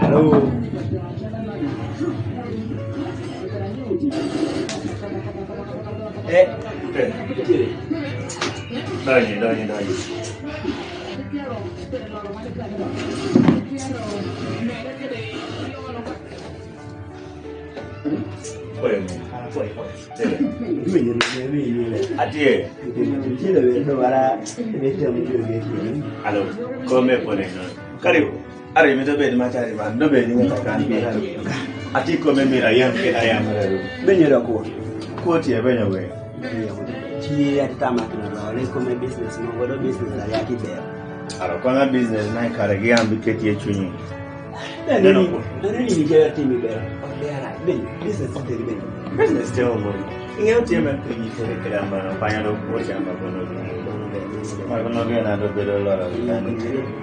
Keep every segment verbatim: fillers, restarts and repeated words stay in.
Alo. Eh, eh. Donji, donji, donji. Koi, koi. Atie. Alo, kome pone no. Karibu. Are mi to bedi ma tari ma, do bedi ma tari kan bedi. Ati kome mira yam ke ayam. Benyo da ko. Ko ti e benyo we. Ti ati tama kina lo, le kome business no, godo business la ya ki ber. Alo, kwa nga business na kare gi yam bi keti e chunyi. Neno ko. Neno ni ke ti mi ber. Business ti ber. Business te omo. Inge o ti e me pe ni kere kere amba, pa nya do ko chamba ko no. Ma ko no ge na do bedo lo la.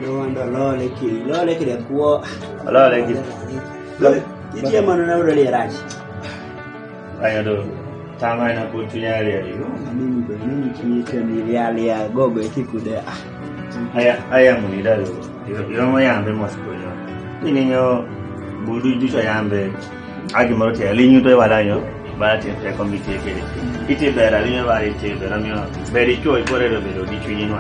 Do wando lo le ki, lo le ki de ko. Lo le ki. Lo le ki. Ti e ma no na do le raj. Ayo do. Tama ina ko tunya le yo. Mimi be, mimi ki ni ke mi lia lia gogo ki kude. Ah. Aya, aya muni da lo. Yo, yo mo yambe mos ko yo. Ini yo budu du so yambe. Agi moro te ali nyu to wala yo. Bala te te komite ke. Ite bera ali yo bala ite bera mi yo. Beri cho i kore do bero di chunyi no.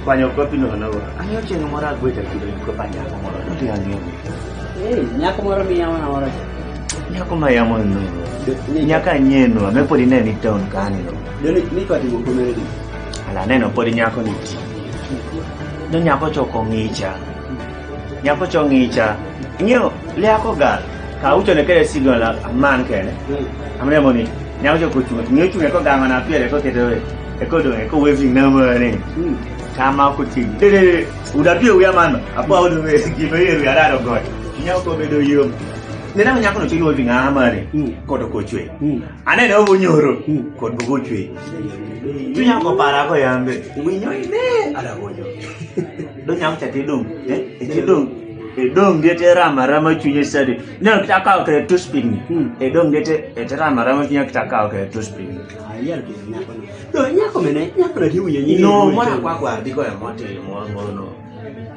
Kwanyo ko pino no. Anyo che no mora gwe ta kido ko panya ko moro. Ti anyo. Eh, nyako moro mi yamo na moro. Nyako ma yamo no. Nyako anyeno, me podi ne ni town kani no. Do ni, ni kwa ti mo komere di. Ala neno podi nyako ni ti. Do nyako choko ngicha. Nyako cho ngicha. Ngiyo, le ako gal. Ka ucho ne kere signal a man kene. Amre moni. Nyako cho kuchunga. Ngiyo chunga ko gama na piere ko kete we. Eko do, eko waving na mani. Kama kuti. Dede, uda pia uya man. Apo uda we. Give me a raro god. Nyako bedo yom. Nena nyako no chilo waving a mani. Kodo kochwe. Ane na ubo nyoro. Kodo kochwe. Tu nyako para ko yambe. Winyo ine. Ala winyo. Do nyam cha ti dong. Eh, ti dong. E dong de te rama rama chunye sadi. Ne kita ka ke tu speak ni. E dong de te, e te rama rama chunye kita ka ke tu speak ni. Ayar ke nyako. Do nyako mene, nyako na diu ye ni. No, mwana kwa kwa di ko ya mote, mo mo no.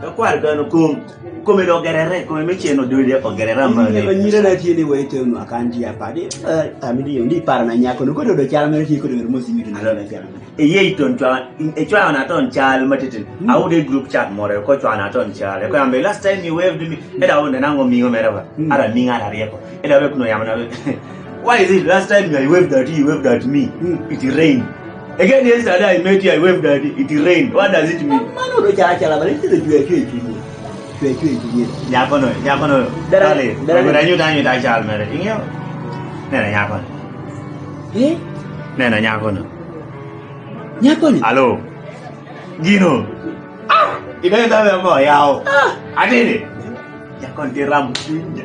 Ka kwa ga no kum, kum do gerere, kum me cheno do de o gerere ma. Ni ba nyira na ti ni we te no akan ti apa de. Eh, ami di yo ndi para na nyako no ko do do chala me ti ko do mo si mi na chala. E ye iton chwa, e chwa na ton chal matitin. Au de group chat more ko chwa na ton chal. Ko ambe last time you waved me. E da wonde nango mingo mere ba. Ara minga ara rieko. E da be kuno yamna be. Why is it last time you waved at you, you waved at me? It rained. Again yesterday I met you, I waved at you. It rained. What does it mean? Mano do chala chala ba le ti do jwe jwe jwe. Chwe, chwe, chwe. Nyako no, nyako no. Dara, dale, dara. Dara nyu ta nyu ta chal mere. Ingyo. Nena nyako no. Eh? Nena nyako no. Nyako ni? Alo. Gino. Ah, ina ina me mo yao. Ah, adini. Nyako ni ram.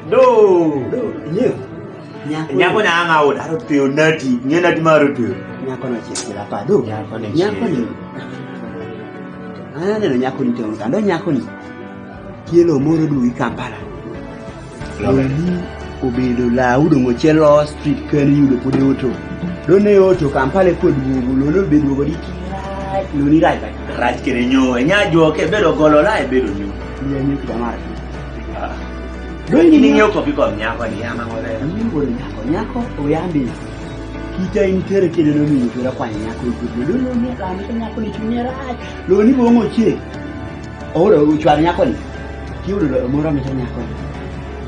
Do. Do, inyo. Nyako. Nyako ni anga oda aro tuyo nati. Nye nati maro tuyo. Nyako no chie chie la pa do. Nyako ni. Nyako ni. Ah, neno nyako ni tong kando nyako ni. Tielo moro du i Kampala. Loni obedo la udo ngo che lo street ken yudo pode oto. Done oto Kampala e pod wugo lolo bedo go di raj, loni raj. Raj kere nyo, e nya jo ke bedo golo la e bedo nyo. Ni nyo kita mara. Ah. Doni ni nyo ko bi ko nyako ni ama ngole. Ni ngole nyako, nyako oyambi. Kita intere kede no ni kede kwa nyako. Loni ni raj, loni bo ngo che. Oro uchwar nyako ni. Ki udo moro mi nyako ni.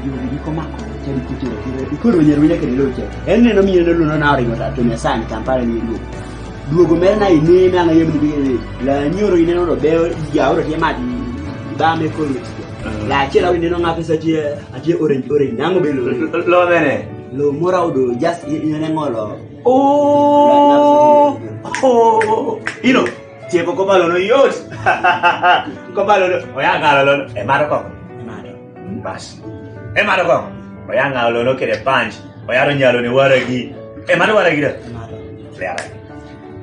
Yo di ko mako, che di kuchiro, di ko ro nyeru nyaka ni lo che. Enne no mi no lo na ri ngota to ne san Kampala ni lo. Duogo mer na ine na nga yem ni la nyoro ine no be ya oro ke ma di ba me ko. La che la ine no nga pesa che a che orange orange na ngo be lo. Lo bene. Lo mora udo just ine ngolo. Oh. Oh. Ino. Tieko ko balo no yot. Ko balo no. Oya ngalo lo. E maro ko. Bas. E maro ko. Oya ngalo no kede punch. Oya ro nyalo ne waragi. E maro waragi da.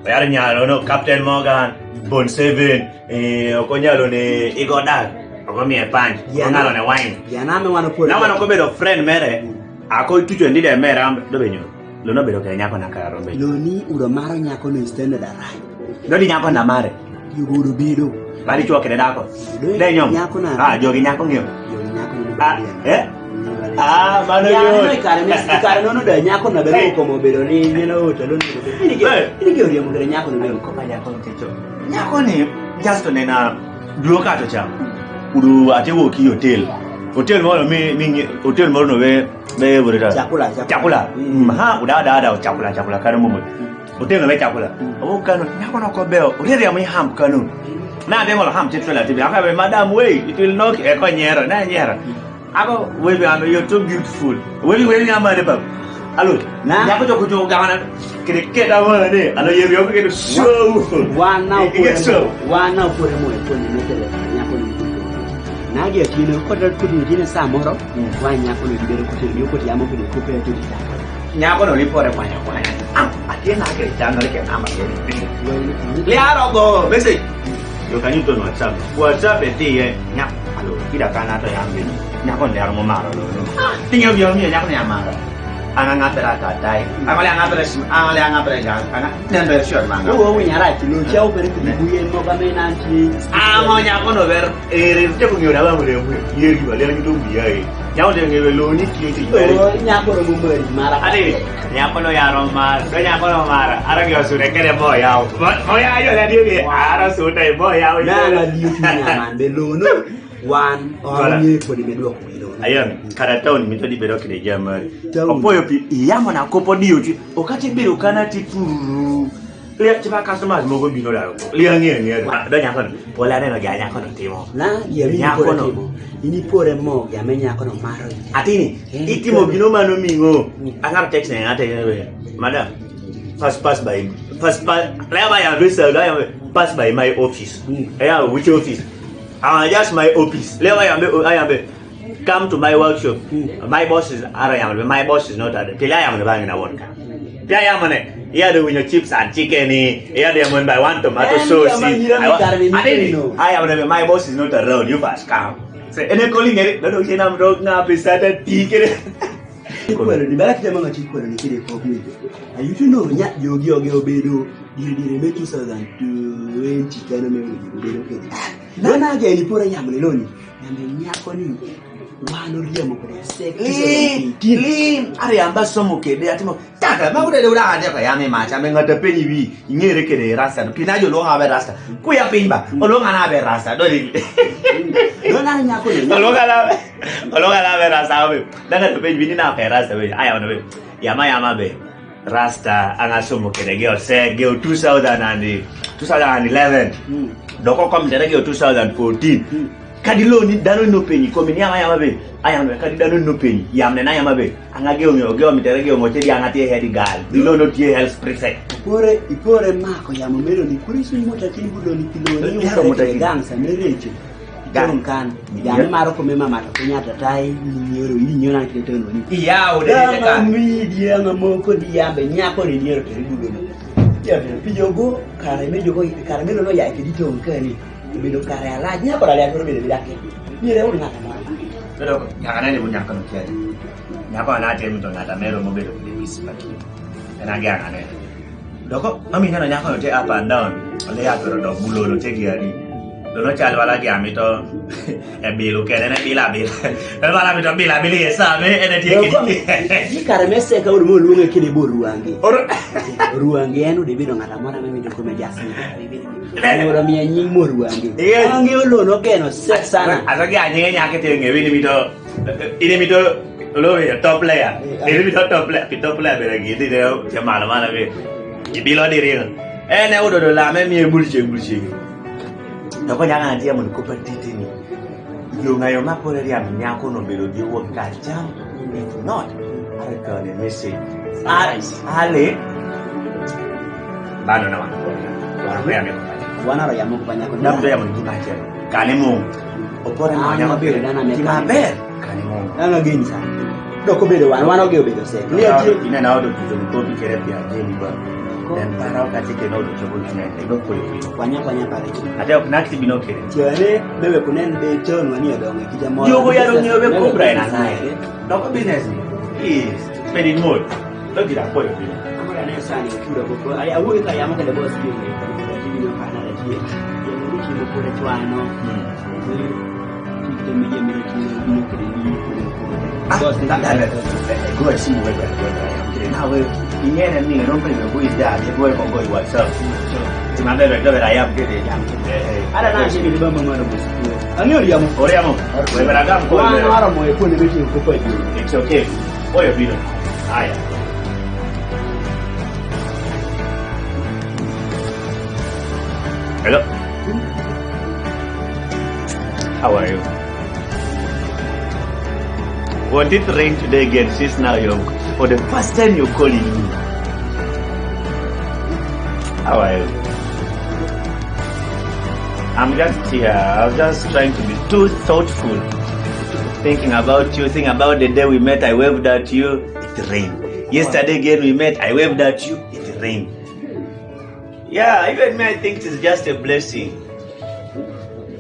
Oya ro nyalo no Captain Morgan, Bond Seven. E ko nyalo ne igoda. Ko mi e punch. Ko ngalo ne wine. Ya na me wano ko. Na wano ko bedo friend mere. Ako tucho ndi de mere am do benyo. Lo no bedo kede nyako na kara rombe. Lo ni udo maro nyako no standard arai. Dodi nyako na mare. Yugo udo bedo. Bari chwo kede dako. De nyom. Nyako na. Ah, jogi nyako ng'eyo. Ah, eh? Ah, mano yot. Kare ni, kare nono da nyako na bero ko mo bero ni, ni no to lo ni. Ini ke, ini ke ori mo kare nyako na bero ko pa nyako ni cho. Nyako ni just ne na duo ka to cha. Udu ate wo ki hotel. Hotel moro mi, mi, hotel moro no be, be bure da. Chakula, chakula. Chakula. Mm, ha, uda, da, da, chakula, chakula, kare mo mo. Hotel no be chakula. Mm. Awo kano, nyako no ko be, hotel ya mi ham kano. Na de mo ham chit fela tibi. Aka be, "Madam, wait, it will knock." E ko nyero, na nyero. Ako, "Wewe, ano, you're too beautiful." Wewe, wewe, ngama de bab. Alo, na? Nyako joko joko gana. Kede keda mo ne. Alo, ye yo kede so. Wan na opore mo. Wan na opore mo e ko ni ne tele. Nyako ni. Na ge tine ko da ko ni tine samoro. Mm. Wa nyako ni bere ko ni ko ya mo ko ni ko pe to di ta. Nyako no ni pore kwanya kwanya. Ah, atie na ke channel ke nama ke. Liaro go message. Yo, can you turn WhatsApp? WhatsApp e ti ye. Nya, alo, kida kana to yambe. Nyako ni aro mo maro lo. Ah, tinyo bio mi nyako ni amaro. Anga ngapera tatai. Anga le anga pere sim, anga le anga pere jang. Anga nembe short manga. Wo wo nyara ti lo chao pere ku buye mo ba me nan ti. Ah, mo nyako no ber. Ere te ko ngiyo da ba mo le mu. Yeri ba le ngi to mu ya e. Nyako de ngi be lo ni ki ti. Oh, nyako no mo mari mara. Ade, nyako no yaro mar. Do nyako no mar. Ara ngi osure kede mo ya. Mo ya yo na di bi. Ara su te mo ya. Na na di ki na man be lo no. Wan, o ni ko ni me do ko lo. Ayan, kara town mi to di be do kede jamari. Opoyo pi, iya mo na ko po di yo ti. O ka ti be do kana ti tururu. Lia, tipa customers mogo bino da. Lia nge nge. Wa, do nyako no. Pola ne no ga nyako no timo. Na, ya mi nyako no timo. Ini pore mo, ya me nyako no maro. Atini, itimo bino mano mingo. Angaro text ne, ate ne be. Madam, pass, pass by. Pass, pass. Leba ya be sir, ya be, pass by my office. Ya, which office? Ah, just my office. Leba ya be, ya be. Come to my workshop. My boss is, ara yamane, my boss is not around. Pia yamane ba ngina won ka. Pia yamane, ya de winyo chips and chicken ni, ya de mon ba one tomato sauce. Ade ni, I am the, my boss is not around. You first come. Say, ene calling ere, do do kina mro na pesada tikere. Ikwelo ni bara kita manga chikwelo ni kide ko mi. Ayutu no nya yogi yogi obedo. Dire dire me two thousand twenty kano me obedo ke. Nona ge ni pora yamane loni. Nyambe nyako ni, wan oriemo kode sek. Lim, lim, are yamba somo kede, atimo, taka, ma kude de ura ade ka yame macha, me ng'ato penyi wi, ing'ere kede rasta, pina jo lo habe rasta, kuya piny ba, olo ng'ana habe rasta, do ni. Do na nyako ni. Olo ng'ana habe, olo ng'ana habe rasta, be, na ng'ato penyi wi ni na habe rasta, be, aya, be, yama, yama, be. Rasta, anga somo kede geo se, geo two thousand and, two thousand and eleven. Doko kom tere geo two thousand fourteen. Kadi lo ni dano no penyi, komi ni ama yama be, ayama be, kadi dano no penyi, yamane na yama be, anga geo ngeo, geo mi tere geo ngo te di anga tie head gal, di lo no tie health prefect. Ipore, ipore mako yamo mero ni kuri sui mota kini budo ni kilo ni mota kini gang sa mereche. Gang kan. Yamane maro ko me mama to nyata tai, ni nyoro, ni nyoro na kile tono ni. Iya, udah. Dama mi dia ngamo ko dia be nyako ni nyoro kiri budo ni. Ya, be, pi jogo, kare me jogo, kare me lo ya kiri to kani. Bedo kare ala, nyako ala ya koro bedo bidake. Ni re uri ngata mara. Bedo, nyako na ni bu nyako no kiadi. Nyako na te mi to ngata mero mo bedo bidake. Ena ge ang'ane. Doko, mami neno nyako no te up and down. Ole ya pero do bulo lo te gi adi. Lo no chal wala gi ami to. E bilu kene ne bila bila. E wala mi to bila bila ye sa me ene tie ki. Doko, ni kare me se ka uru mo luonge kine bo Ruangi. Ruangi en udi bedo ng'ata mora me mi doko me jasi. Oro mi nying mo Ruangi. Ruangi olo no keno se sana. Asa gi anyinge nyake te nge wini mi to. Ini mi to lo mi top player. Ini mi to top player. Ki top player bere gi di de che mala mala mi. Ki bilo di ring. E ne udo do la me mi bulche bulche. Doko nyanga na dia mun ko patiti ni. Yo ngayo ma pore dia mi nyako no belo di wo ka jam. If not, I can message. Ale. Bano na wana. Wana ya mi ko. Wana ro ya mo ko nyako. Na ya mo gi ma che. Kane mo. Opore mo nyako belo na na me. Ki ma ber. Kane mo. Anga gini sa. Doko bedo wan, wan oge obedo se. Ni ati. Ina na odo kujo ko bi kere pia je mi ba. Den para ka ti ke no do chobo na ne. Do ko yo. Kwanya kwanya para. Ate ok nakti bino kere. Tiare bebe kunen be chon wani odonge kija mo. Yo go ya do nyo be ko bra na na. Doko business ni. Is spending more. Lo gira ko yo. Amara ne sani kura ko. Ai awu ka ya mo ka de boss ki. Ki ni ka na de ki. Yo mo ki mo ko de chwano. Ah, that, that, that, that, go and see whether, whether I am there. Now, well, in here, I mean, I don't think the boy is there. They go and go WhatsApp. So, my baby, go where I am, get it. Eh, eh. Ada na sini di bawah mama ada bos. Ani ori amo. Ori amo. Where I am, go where. Wana ora mo e ko ne beti ko pa. It's okay. Boy, you know. Aya. Hello. How are you? Won't it rain today again since now you're, for the first time you're calling me? How are you? I'm just here. I was just trying to be too thoughtful. Thinking about you, thinking about the day we met, I waved at you, it rained. Yesterday again we met, I waved at you, it rained. Yeah, even me, I think it's just a blessing.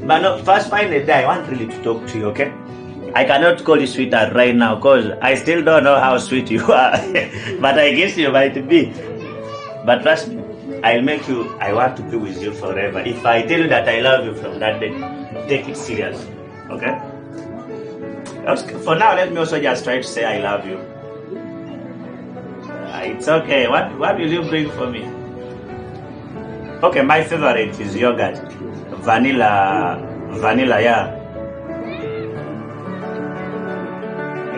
But no, first find a day, I want really to talk to you, okay? I cannot call you sweetheart right now 'cause I still don't know how sweet you are. But I guess you might be. But trust me, I'll make you, I want to be with you forever. If I tell you that I love you from that day, take it serious, okay? Okay, for now, let me also just try to say I love you. Uh, it's okay. What, what will you bring for me? Okay, my favorite is yogurt. Vanilla, vanilla, yeah.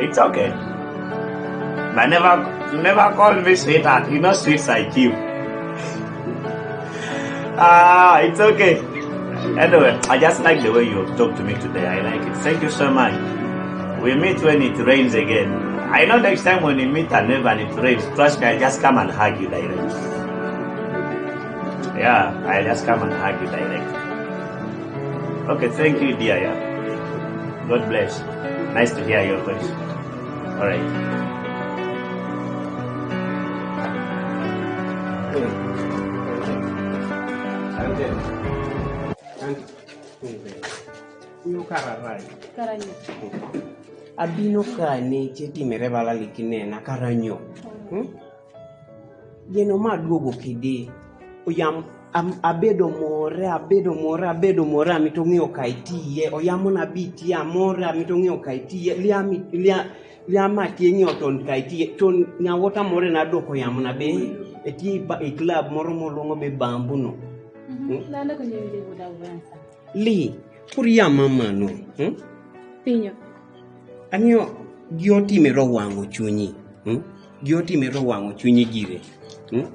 It's okay. But never, never call me sweetheart. You know sweets I give. Ah, it's okay. Anyway, I just like the way you talk to me today. I like it. Thank you so much. We meet when it rains again. I know next time when we meet and never and it rains, trust me, I just come and hug you direct. Yeah, I just come and hug you direct. Okay, thank you, dear. Yeah. God bless. Nice to hear your voice. All right. Abino ka ne, ce timere bala likine na karanyo. Hmm? Geno ma duogo kidi. Oyam, am, abedo more, abedo more, abedo more, amito ng'iyo ka itiye. Oyamo na bi tiye, amore, amito ng'iyo ka itiye. Liami, lia, liama tiye ng'iyo ton ka itiye. Ton nya wota more na doko yamo na be. Etiye ba, e club moro moluongo be Bamboo no. Mhm. Hmm? Nanda kunye wile buda uransa. Li, pur ya mama no. Hmm? Pinyo. Ang'iyo, gi otimero wang'o chunyi. Hmm? Gi otimero wang'o chunyi gire. Hmm?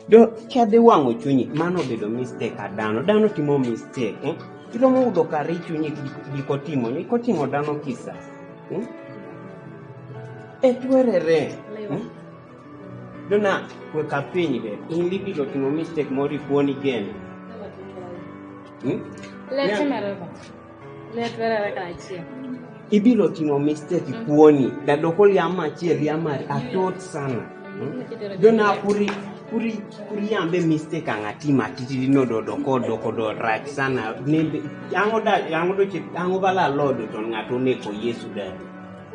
Do, kadhi wang'o chunyi, mano obedo mistake a dhano. Dhano timo mistake. Hmm? Iromo yudo kare chunyi gi, gi kotimo, ni kotimo dhano kisa. Hmm? E twerere. Hmm? Dona, wek apenyi be, in libiro timo mistake moro kuoni gene? Hmm? Leti maraba. Leti maraba karachiel. Ibiro timo mistake kuoni, da doko liama achiel, liama atot sana. Hmm? Dona kuri, kuri, kuri yambe mistake ang'ati matiti no do doko, doko do rach sana. Nembe, ang'o da, ang'o do che, ang'o bala lodo ton ng'ato neko Yesu da.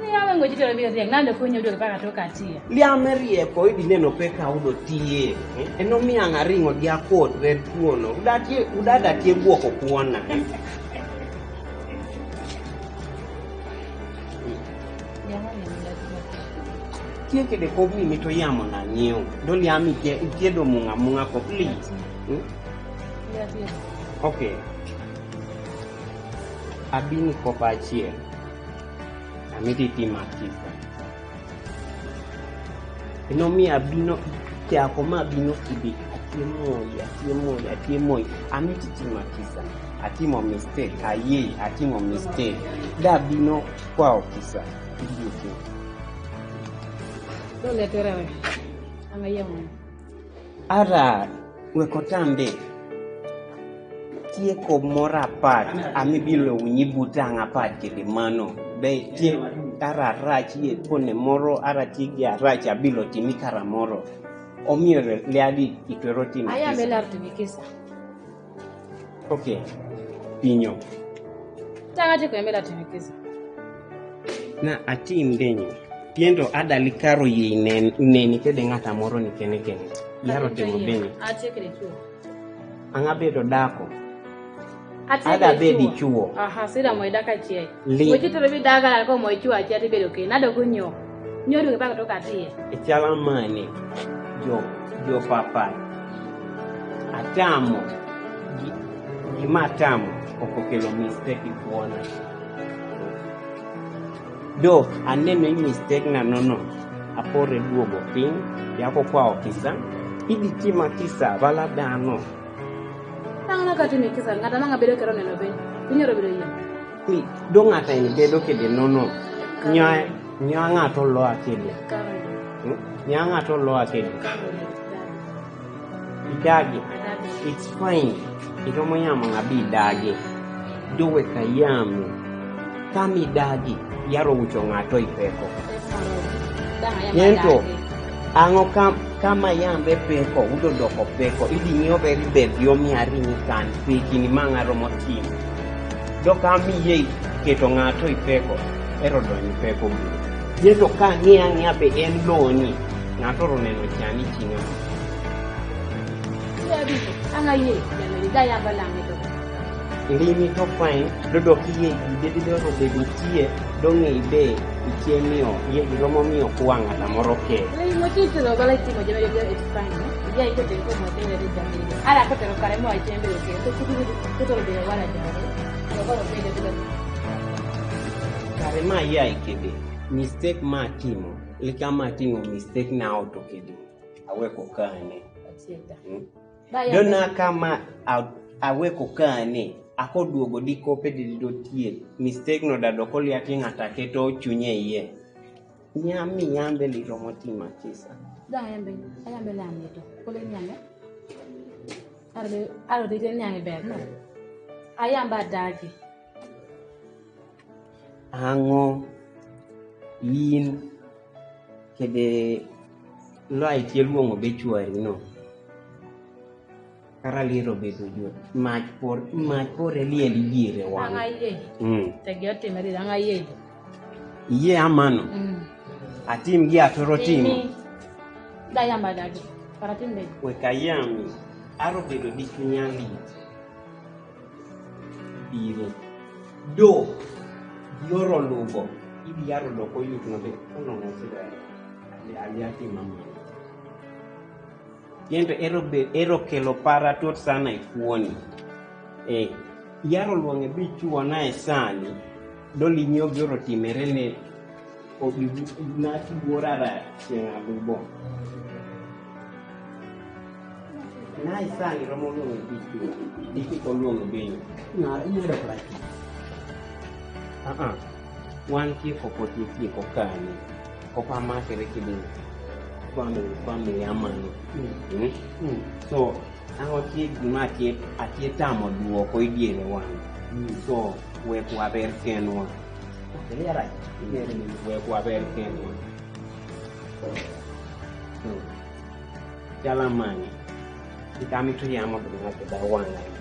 Ni awe ngo jitero biro riek, nade konyo dok paka to katiye? Liame rieko, ibi neno pek ka udo tiye. Eh? Eno mi ang'a ring'o gi akot ber kuono. Udatie, udada tie guoko kuona. Tie kede kobni mito yamo na ng'iew. Do liami tie, tie do mung'a mung'a ko, please. Hmm? Okay. Abini kopa achiel. Amiti timo kisa. Eno mi abino, chako ma abino kidi, atye moi, atye moi, atye moi. Amiti timo kisa. Atimo mistake, ayie, atimo mistake. Da abino kwao kisa. Iduke. Don't let her away. Ang'a yie mono. Ara wek otambe. Tie ko moro apat, ami bilo winyi buta ang'a apat kede mano. Be tie ara rach ye kone moro, ara tie gi arach abilo timi kara moro. Omiyo liadi itwero timi kisa. Aya melar timi kisa. Okay. Pinyo. Tang'ati ko emela timi kisa. Na atim denyo. Piento adali karo ye nen, neni kede ng'ata moro ni kene kene. Yaro timo denyo. Atie kede chuo. Ang'a bedo dako. Ati ada be dicuo. Aha, sida mo idaka cie. Li. Mo ci tero bi daga la ko mo cuo acie ati bedo ke. Na do ku nyo. Nyo do ke bak to ka tie. Icala mane. Jo, jo papa. Atamo. Gi, gima atamo. Okokelo mistake kuona. Do, aneno i mistake na nono. Apore duogo piny. Yako kwa okisa. Idi tima kisa bala dano. Tang' na ka timi kisa, ng'ato ma ng'a bedo kero neno be. Inyalo bedo yie. Ni, do ng'ato en bedo kede nono. Nyo, nyo ng'ato loa kede. Hmm? Nyo ng'ato loa kede. Idagi. It's fine. Iromo yamo ng'a bi idagi. Do wek ayami. Kami dagi, yaro ucho ng'ato i peko. Yento, ang'o kam, kama yambe peko, udo doko peko, idi ng'iyo beri bed yo mi aringi kan, pekini ma ng'a romo timo. Do kami ye keto ng'ato i peko, ero donyi peko biro. Yento ka ng'iya ng'iya be en loni, ng'ato ro neno chani ching'a. Ang'a ye, jalo ida ya balang' ito. Limi to fine, do dok iye, ide di doro bedo tie, do ng'e ibe, itie miyo, iye iromo miyo kwang' ata moro ke. Limi to tero bala itimo jeme de it's fine, no? Iya iko tero ko mo tero de jeme. Ala ko tero kare mo achembe oke, to kudu kudu, ko tero de wala jeme. Ko ko de de. Kare ma iya ikede, mistake ma timo, lika ma timo mistake na oto kede. Aweko kane. Atieta. Hmm? Dona kama a-, aweko kane, ako duogo di kope di do tie. Mistake no dado koli ati ng'ata keto chunye iye. Nyami yambe liro moti makisa. Da yambe, ayambe la mito. Kole nyame. Arde, arde te nyame ber, no? Ayamba dagi. Ang'o in kede lo aye tie luong'o be chwari no. Kara liro bedo jot. Mach por, mach por e liel diere wang'. Ang'a yie. Mm. Tegi otimre, ang'a yie. Iyie amano. Mm. Atim gi atoro timo. Timi. Da yamba dagi. Kara tim be. Wek ayami. Aro bedo gi chunya lit. Biro. Do. Yoro lugo. Ibi yaro loko yut no be. Kono no sida. Ali, ali ati mama. Yento ero be, ero kelo para tot sana ikuoni. Eh, yaro luonge bi chuo na e sani. Do linyo gi oro timere ne. Obi na ti gora ra chenga bubo. Na isani romo luongo dichu, diki ko luongo benyo. Na, inyalo practice. Ah, ah. Wan ki ko poti ki ko kani. Ko pa ma kere ki bin. Family, family amani. Mm. Mm. Mm. So, Ang'o tie gima tie, atie tamo duoko idiere wang'. Mm. So, wek waber kenwa. Okay, yeah, right. Mm, wek waber kenwa. So, chala mani. Ikami tu yamo gima keda wang' ai.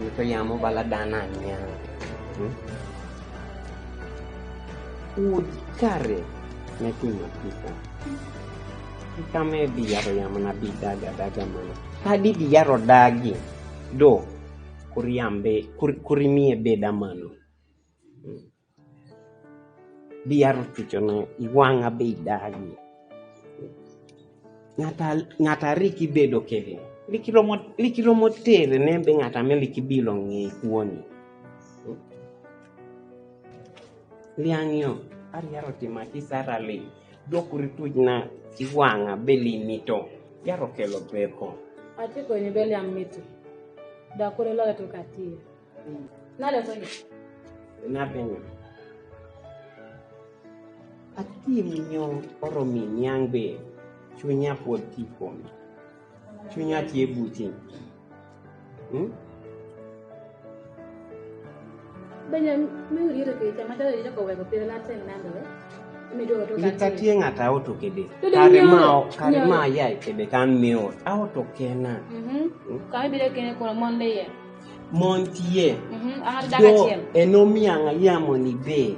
Itu yamo bala dana nya. Hmm? Ud kare ne timo kisa. Kame bi yaro yamo na bi daga daga mano. Kadi bi yaro dagi. Do. Kuri yambe, kuri, kuri miye beda mano. Hmm. Bi yaro tucho na iwang'a be idagi. Ng'ata, ng'ata riki bedo kede. Liki romo, liki romo tere ne be ng'ata me liki bilo ng'e kuoni. Liang'io, ari yaro tima ki sara li. Dokuri tuj na iwang'a be li mito. Yaro kelo peko. Ati ko ni be liang' mito. Dakure loge to katie. Nade openyo? Napenyo. Ati minyo oro mi niang' be chunya pod ti kuome. Chunya tie buti. Hmm? Benye mi uri ire ke chama tare ire ko wego pire la ten nando. Lika tie ng'ata oto kede. Kare ma, kare ma ya kede kan miyo. Aoto kena. Mhm. Kami bire kene kono mon de ye. Mon tie. Mhm. Ang'ata daka chien. Eno mi ang'a ya mon ibe.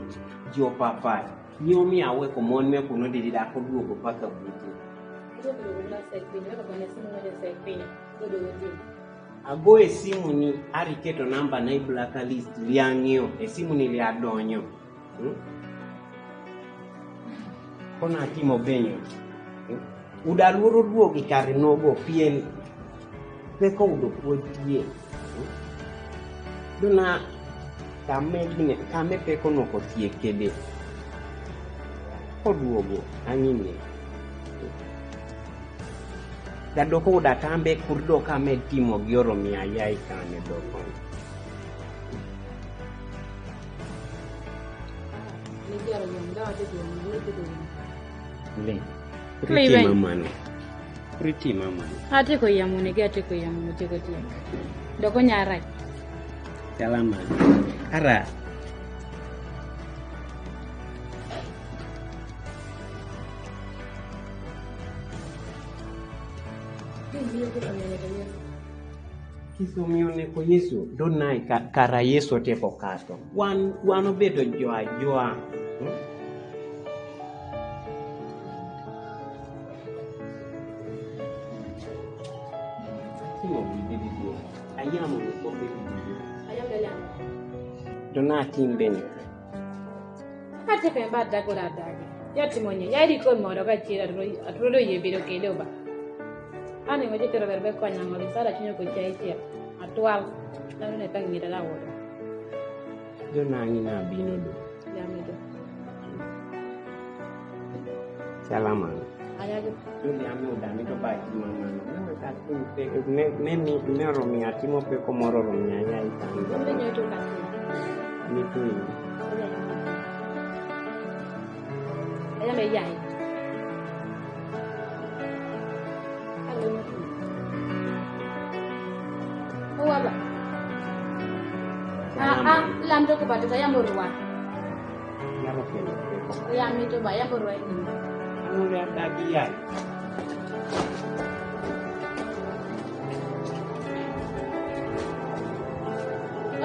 Jo papa. Nyo mi aweko mon me kuno didi dako duogo paka buti. Duogo duogo na sekpini, weko kone simu ng'ode sekpini. Duogo duogo. Ago e simu ni, ariketo namba na i blacklist, liang'o, e simu ni lia donyo. Hmm? Kona timo benyo. Hmm? Uda luoro duogi kar nogo pien. Peko udo kuo tie. Hmm? Dona kame gine, kame peko noko tie kede. Koduogo, ang'ine. Dadoko uda tambe kurdo kame timo gi Oromia yai kame doko. Ling. Ling. Pretty mama no. Pretty mama no. Ate ko yamu ne, ate ko yamu ne, ate ko yamu. Doko nyara. Salama. Ara. Kiso miyo ne ko Yesu, do nai ka, kara Yesu te ko kato. Wan, wan obedo jo ajoa. Hmm? Timo bidibidi. Ayamo ne ko bidibidi. Ayamo ne. Do na tim bene. Ate pe ba dago la dagi. Ya timo nye, ya ri ko moro ka chira ro, aturo ye biro kelo ba. Ani mo je tero berbe ko nyang oli sara chinyo ko chai chia. Atwal. Nanu ne tangi da la wodo. Jo na ngi na bino do. Ya mi do. Salama. Aya do. Dole ame uda mi to ba ti mama no. Me ka tu pe, me, me mi, me Oromia timo pe ko moro Oromia ya i tan. Dole nyo to ka tu. Mi tu i. Aya me ya i. Owa ba. Ah, ah, lam to ko ba to ya mo ruwa. Yamo kelo, kelo. Ya mi to ba, yamo ruwa ini. Anu ya dagi ya.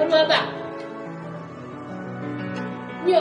Ruwa ba. Nyo.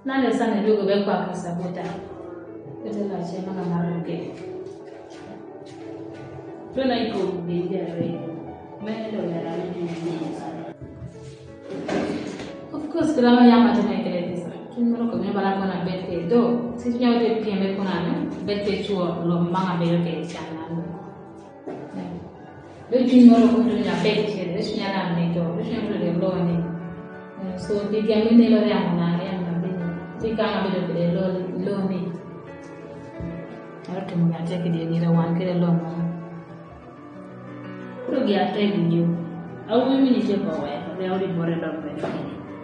Nande sani dugu be kwa kasa buta. Kete la che manga maru ke. Dona iko be dia re. Me do ya ra ni ni. Of course, kila ma yama tena ikele tisa. Tun moro ko me bala kona bet ke do. Si nya de pia me kona ne. Bet ke chuo lo manga be ke chana. Lo chuo moro ko do nya bet ke. Lo chuo nya na me do. Lo chuo moro de lo ni. So, di ga mi ne lo ya na ya na be. Di ga na be do de lo, lo ni. Aro tumu ya te ke de ni lo wan ke lo ma. Koro gi ate gi yo. Awuoyi mini che ko we, we ori bore dok be dok.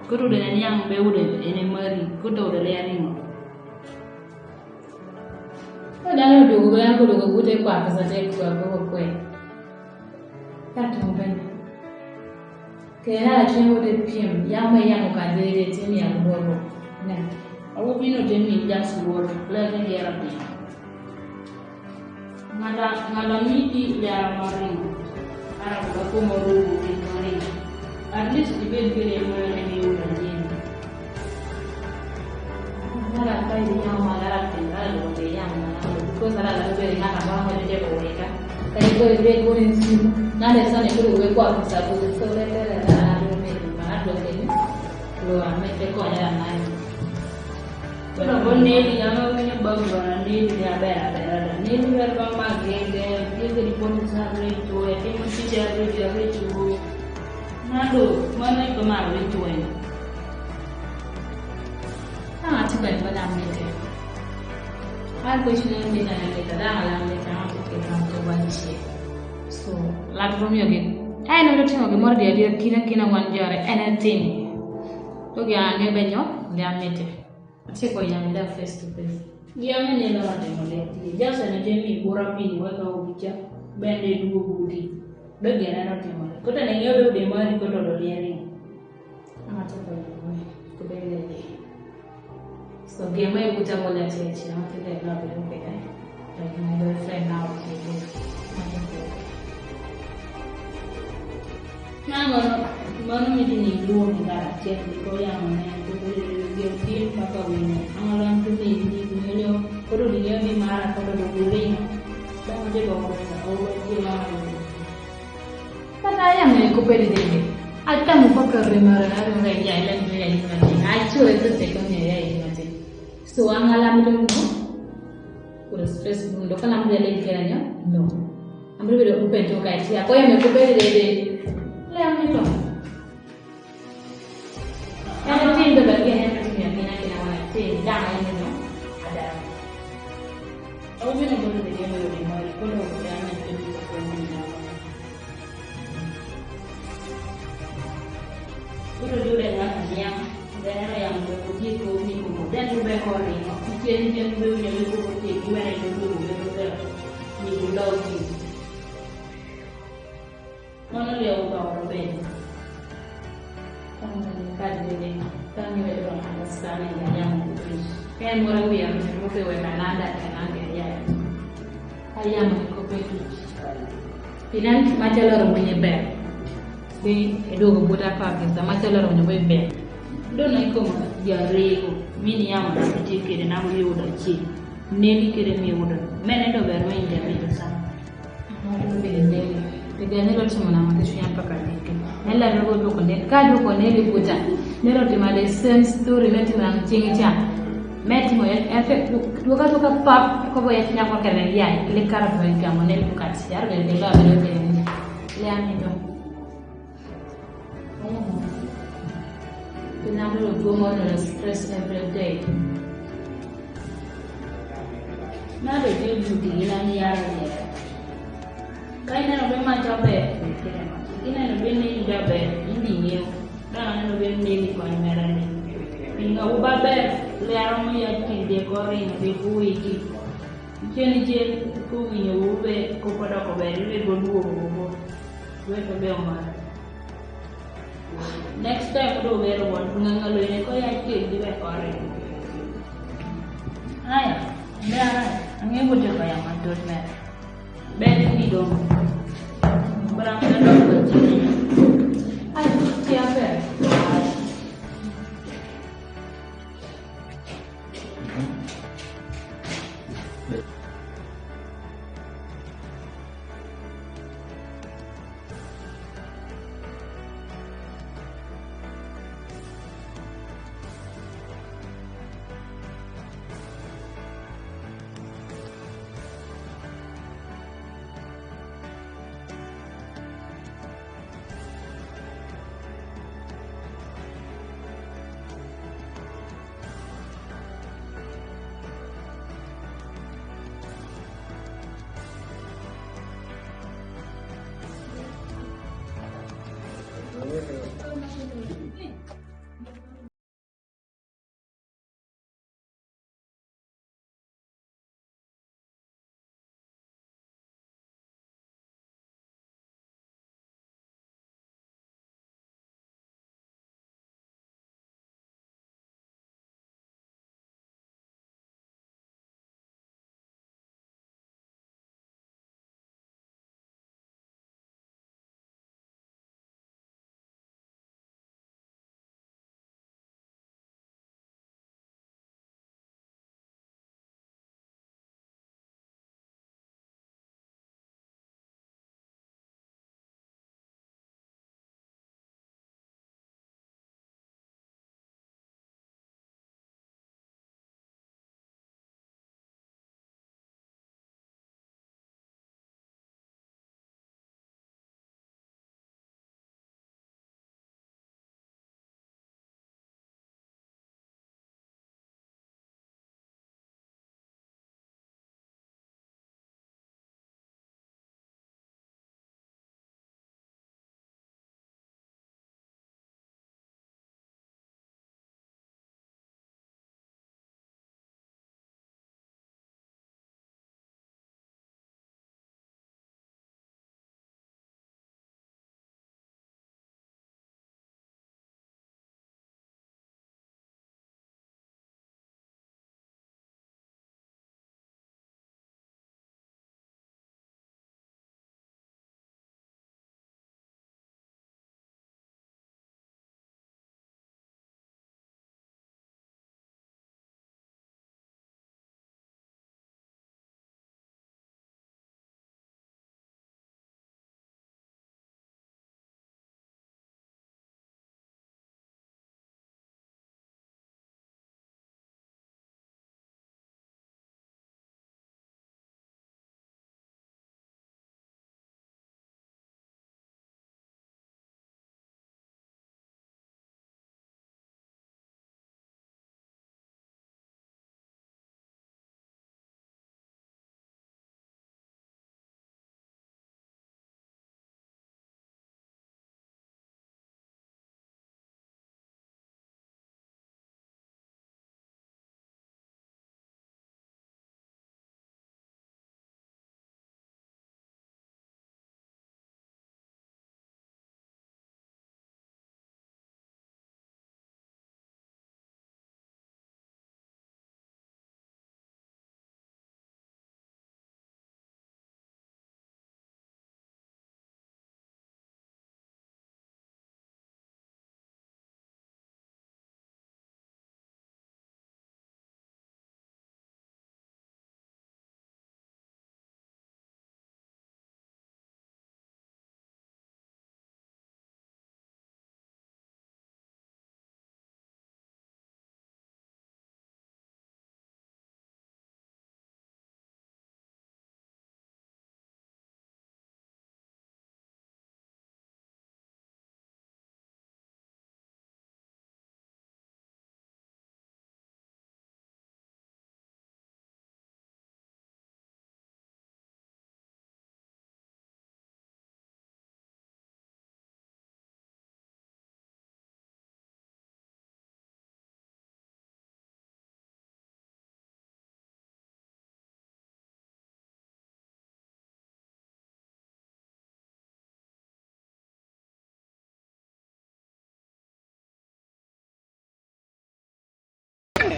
Koro de niang be ude ene mari, koro de le ani ngo. Ko dano dugu be ko dugu gute kwa kasa te kwa ko kwe. Ka tumu be. Ke na la timo de piem, ya me ya mo ka de de timi ya boro. Ne. Awuoyi no timi just word, le ke ya rabbi. Ngala, ngala miti ya maring. Ara ko ko moru ko maring. At least ibed kede maring ni udah ni. Ngala kai di yang malara tinggal lo de yang mana. Ko sara la be ngala ba mo de ko weka. Kai ko be ko ni si. Na de sa ne ko be ko sa ko so le le la lo me ma do ke ni. Lo a me te ko ya na. Kono bo neli, yamo winyo babu wana neli ni aber aber ada. Neli wer ba ma gege, gege di pon sa re chwe, timo si sa re chwe. Nado, mano iko ma re chwe. Bel bana mete. Ai ko chine mete na mete da ala mete na mete na mete wa chi. So, la ko mi oge. Ai no to timo ge mor dia dia kina kina wan jare anything. To ge ane benyo dia mete. Che ko yang da face to face. Dia mene la de mole. Just na de mi bora pini wa ka ubicha. Bende dugo budi. Be gene no timo. Ko ta ne nyo do de mari ko to do de ri. Ama to ko ko be le. So ge mai buta wala che che ama to le na be ko be. Like my boyfriend now. Ama to ko. Na mano, mano mi di ni luo mi gara che ko ya mo ne ko ko le ge pin pa ka wino. Ama lan to ni ni ni le ko do ni ni mara ko do do ri. Da mo de ko ko ko ko ma. But I am a kupeli dede. I come for career, I don't know, I don't know, I don't know. I choose to take on a, I don't know. So, ang alam dong mo? Puro stress mo, do kalam dede kaya niya? No. Ang beri beri open to kaya siya. Ko ya me kupeli dede. Le ang ito. Anything the baby and everything you can, I can, I want to say, down, you know, ada. Au mi na bolo de yema yo de mari ko lo de ana de ko ko ni na. Ko lo de na niya, de na ya mo ko ji ko ni ko mo. De ko be ko ni ko. Ki ni de be ni ko ko ti ko ni ko ko ni ko. Ni ko lo ki. Mano le o ka o be. Tanggal ka de de, tanggal de ro understanding ya yang kutu. Kan mora wi ya mo ke we na nanda ka nanda ya. Ayam ko pe tu. Pinan machaloro mo nye be. Be edo ko buta pa ke sa machaloro mo nye be. Do na ko ma ya re ko. Mini ya ma ti ke de na mo yo da chi. Neli kede mi wudo. Mene do ber mi inde mi do sa. Ama do bele neli. Kede neli lo timo na ma ke suyan paka neli. Neli la do ko neli. Ka do ko neli kuta. Neli lo timo the same story, neli timo na chingi cha. Neli timo ya, ya fe, duka duka pap, ko bo ya tinya ko kere ya. Le kara bo ya mo neli kuka. Ya bele neli lo bele neli. Le ami do. Pinam lo duo mo no stress every day. Na de de du di na ni ara ni. Ka i neno be ma jaber. I neno be ni jaber, i di ngiyo. Da neno be ni ni kwa mera ni. Inga u baber, le ara mo ya ki de ko ri na be ku wi ki. Chen chen ku wi nyo u be ko pada ko be ri be go duo ko ko. We ko be o ma. Next time do bero wan nganga lo ne ko ya ke di be kore. Aya, be ara, ange ko je ko ya ma dot me. Be ni dong. Bara ka do ko. Aya, ti a be.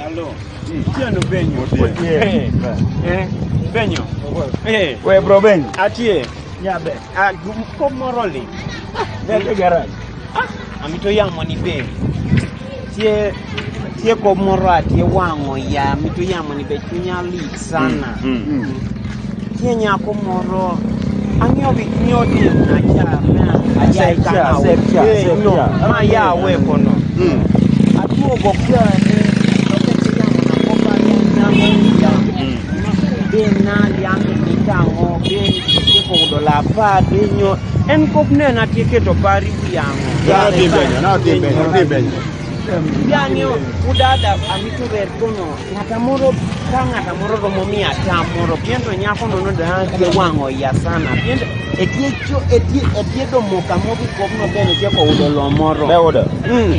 Hello. Tieno Benyo. Eh, eh, Benyo. Eh. We bro Benyo. Atie. Nyabe. Ah, gum-, kop moro ling. Be ke garage. Ah, amito yamo ni be. Tie, tie kop moro atie wang' oya, amito yamo ni be, chunya lit sana. Mm, mm. Tie nyako moro. Ang'iyo gik nyodi na cha, na, aja. Sep cha, ikana sep cha, eh, sep no, cha. Ma ya we kono. Mm. Atuo go kia ni, oke tie yamo na kopa ya, ya, ya. Mm. Be na liang ni tang'o, be tie ko dola pa, be nyo. En kop ne na tie keto pari yamo. Na ti Benyo, na ti Benyo, na ti Benyo. Yang'e, udada, amito wer kono, ng'ata moro, ka ng'ata moro romo miya tam moro, pien to nyako no noda tie wang' oya sana. Pien to, etie cho, etie, etie do moka mobi kop no bene tie ko udo lo moro. Be udo. Mm.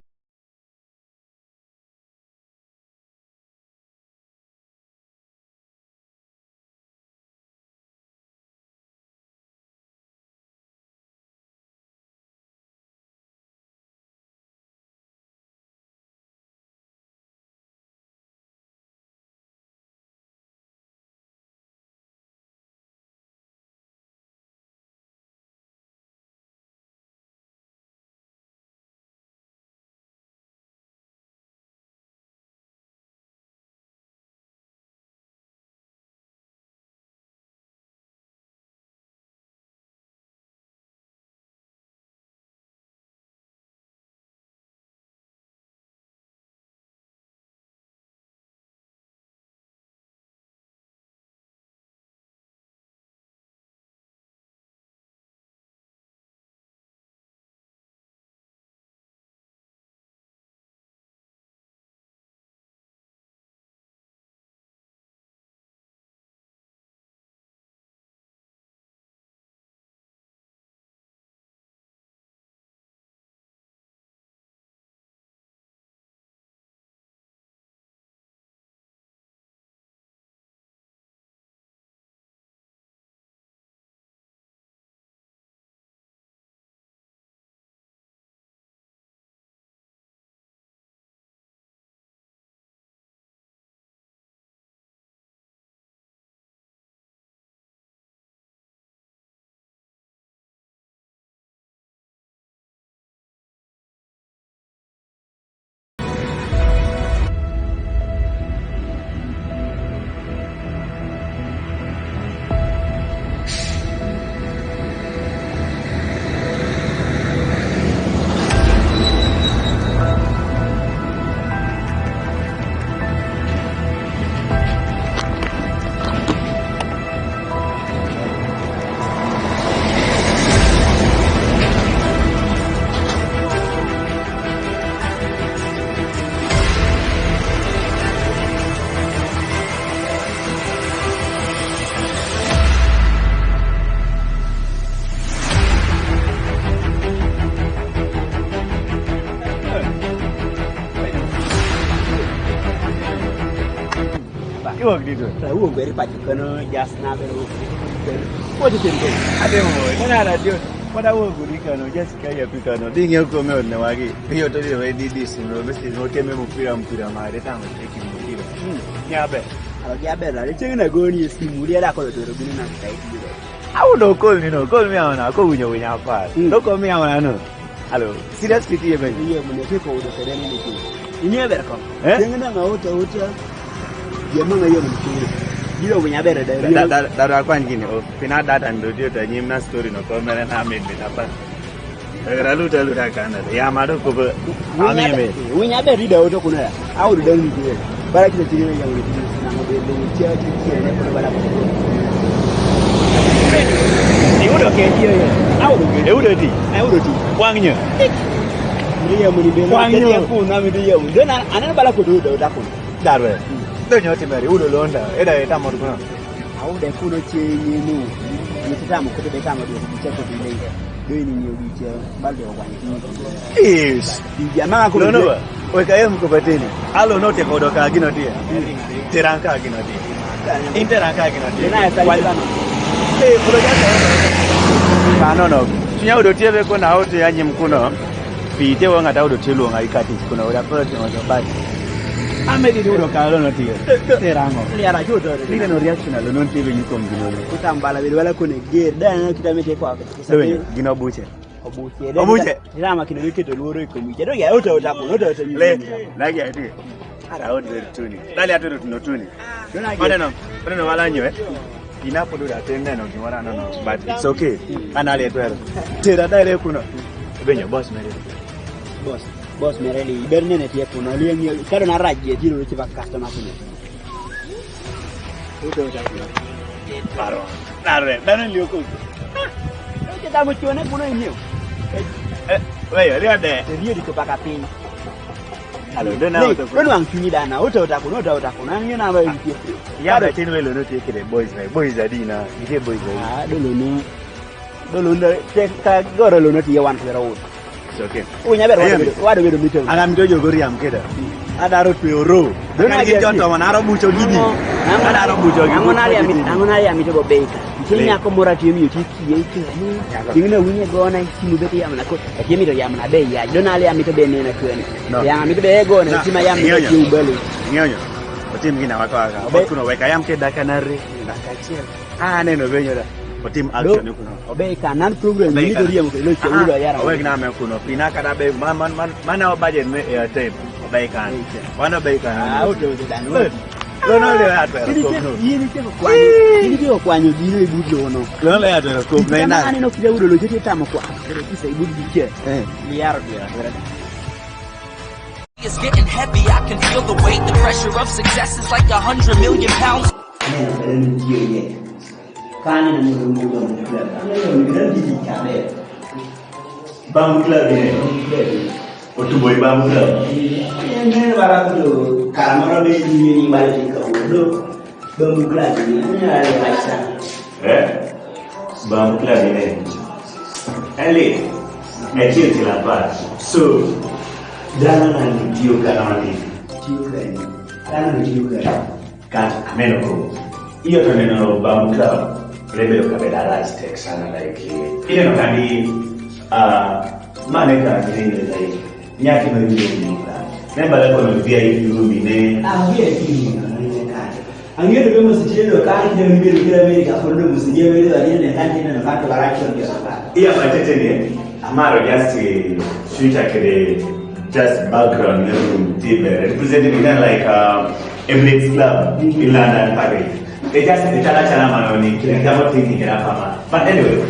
Iwuok di to. Awuok beri pacho kano, just na beri wuok. What is it? Ade mo, nana na dio. What I work with kano, just kaya pi kano. Ding yo kome ne wagi. Yo to di we di di simu, besi no teme mpira mpira ma de tamo teki mpira. Hmm. Nyabe. Alo nyabe la, le chengna goni simu, le la ko to gini na kai di. Awudo call ni no, call mi aona, ko winyo winyo apa. Hmm. Lo call mi aona no. Alo, serious kiti ye ben. Ye mo ne ke ko do kede ni ni. Ini ye ber ko. Eh? Tieng na nga uta uta. Ye mo nga ye mo ni. Dilo winya ber da. Da, da, da, da kwan gini, o, pina data ndo dio ta nyim na story no ko mere na mi mi na pa. Era luta luta kana. Ya ma do ko be. Ami me. Winya ber da uta kuna. Awudo dang ni. Bara kite tiri yang ni, na mo be, be, tia, tia, tia, ne, kono bara ko. Ni udo ke, tia, ya. Awudo ke. E udo ti. E udo ti. Kwang nyo. Ni ya mo ni be. Kwang nyo. Ke ya ko na mi de ya mo. Dona, anan bara ko do, do, da ko. Darwe. Do nyo ti meri, udo londa. Eda eta mo ko. Awudo kuno che ni nu. Ni ti tamo ko de tamo do, che ko bi le. Do ni ni wi che, bal do wa ni. Is. Bi jamaa ko. No, no, ba. We ka yem ko batini. Alo no te ko do ka gino dia. Teran ka gino dia. In teran ka gino dia. Na sa. Kwa. Eh, ko do ka. Ka no, no. Tinya udo tie be ko na o te anyim kuno. Pi te wa ngata udo tie luo ngai kati kuno. Uda ko te o do ba. Ame di dudo ka lono tiyo. Te rango. Liara chudo. Ni no reaction a lono tiyo ni kom gino. Kutambala bi wala kone ger. Da na kita mete kwa. Gino buche. Obuche. Obuche. Ila ma kino ni keto luoro iko buche. Donge ota ota ko, ota ota. Le, nagi ati. Ara ot ber tuni. Dali atu no tuni. Mana no, mana no wala nyo, eh? Ina podo da tende no, gimoro no, no. But it's okay. Ana le twero. Tera dali kuno. Benyo, boss mere. Boss, boss mere li. Ber nene tie kuno. Li ngi, kado na raje, jiro chi ba customer kuno. Paro. Dare, dare liyo ko. Oche, tamo chone kuno inyo. Eh, weyo, liyo de. Liyo di ko paka piny. Alo, do na oto. Do nwang' chunyi dana, oto oto kuno, oto oto kuno. Ang' yena ba inyo. Ya ba tin welo no tie kede boys, boys adi na. Ike boys adi. Ah, do lo no. Do lo no, te ka goro lo no tie wan kwero wut. It's okay. Unya ber wado bedo, wado bedo mito. An amito jogo riam keda. Adaro twe oro. Kan gi joto man aro bucho gidi. Adaro bucho gidi. Ang'o nari amito, ang'o nari amito go beika. Ike nyako mora tiyo miyo tiki ye ike ni. Ting'ne winye gona simu beti yamna ko. Ake mito yamna be ya. Do nari amito be nena kweni. Yang amito be gona sima yamna tiyo umbali. Ng'eyo. Otim gina wako aka. Obe kuno weka yam keda kanari. Nakachiel. Ah, neno benyo da. Otim action kuno. Obe ka nan program ni to riemo ke lo che ulo yara. Owe na me kuno. Pina kada be man man man man o budget me airtime. Obe ka. Wan obe ka. Ah, ote ote dan. Lo no le atwe. Ini ke ini ke kwanyo. Ini ke kwanyo dino ibut lo no. Lo no le atwe ko na na. Ani no kide udo lo che tamo kwa. Kisa ibut biche. Eh. Liar dia. It's getting heavy, I can feel the weight. The pressure of success is like a hundred million pounds. Neno kede ni tiyo ye. Kani na mulu mulu mulu club. Neno kede ni tiyo ye. Bamboo Club ye. Otu boy Bamboo Club. Neno bara kudu karamoro be ni ni bara tika udo. Bamboo Club ni, ni ala lifestyle. Eh? Bamboo Club ni. Eli, e chil chil apat. So, dano na ni tiyo ka na ni. Tiyo ka ni. Dano ni tiyo ka ni. Kat ameno ko. Iyo to neno Bamboo Club. Lebe ka be dara stek sana like. Ile no kandi, ah, mane ka ni like. Nyaki ma yudi ni ka. Ne bala kono V I P room ne. Ah, V I P room ne ka. Ang'eyo ni be mos tiyo ka, ang'eyo ni be kila meri ka kono mos tiyo meri ka, ni ne ka ni ne ka to bara chon ke sapa. Iya, ma tete ni. Amaro just, eh, switch akede, just background ne room tibe. Representing ne like, uh, Emirates Club in London, Paris. E just, e chala chala mano ni, kile kama thinking kila kama. But anyway,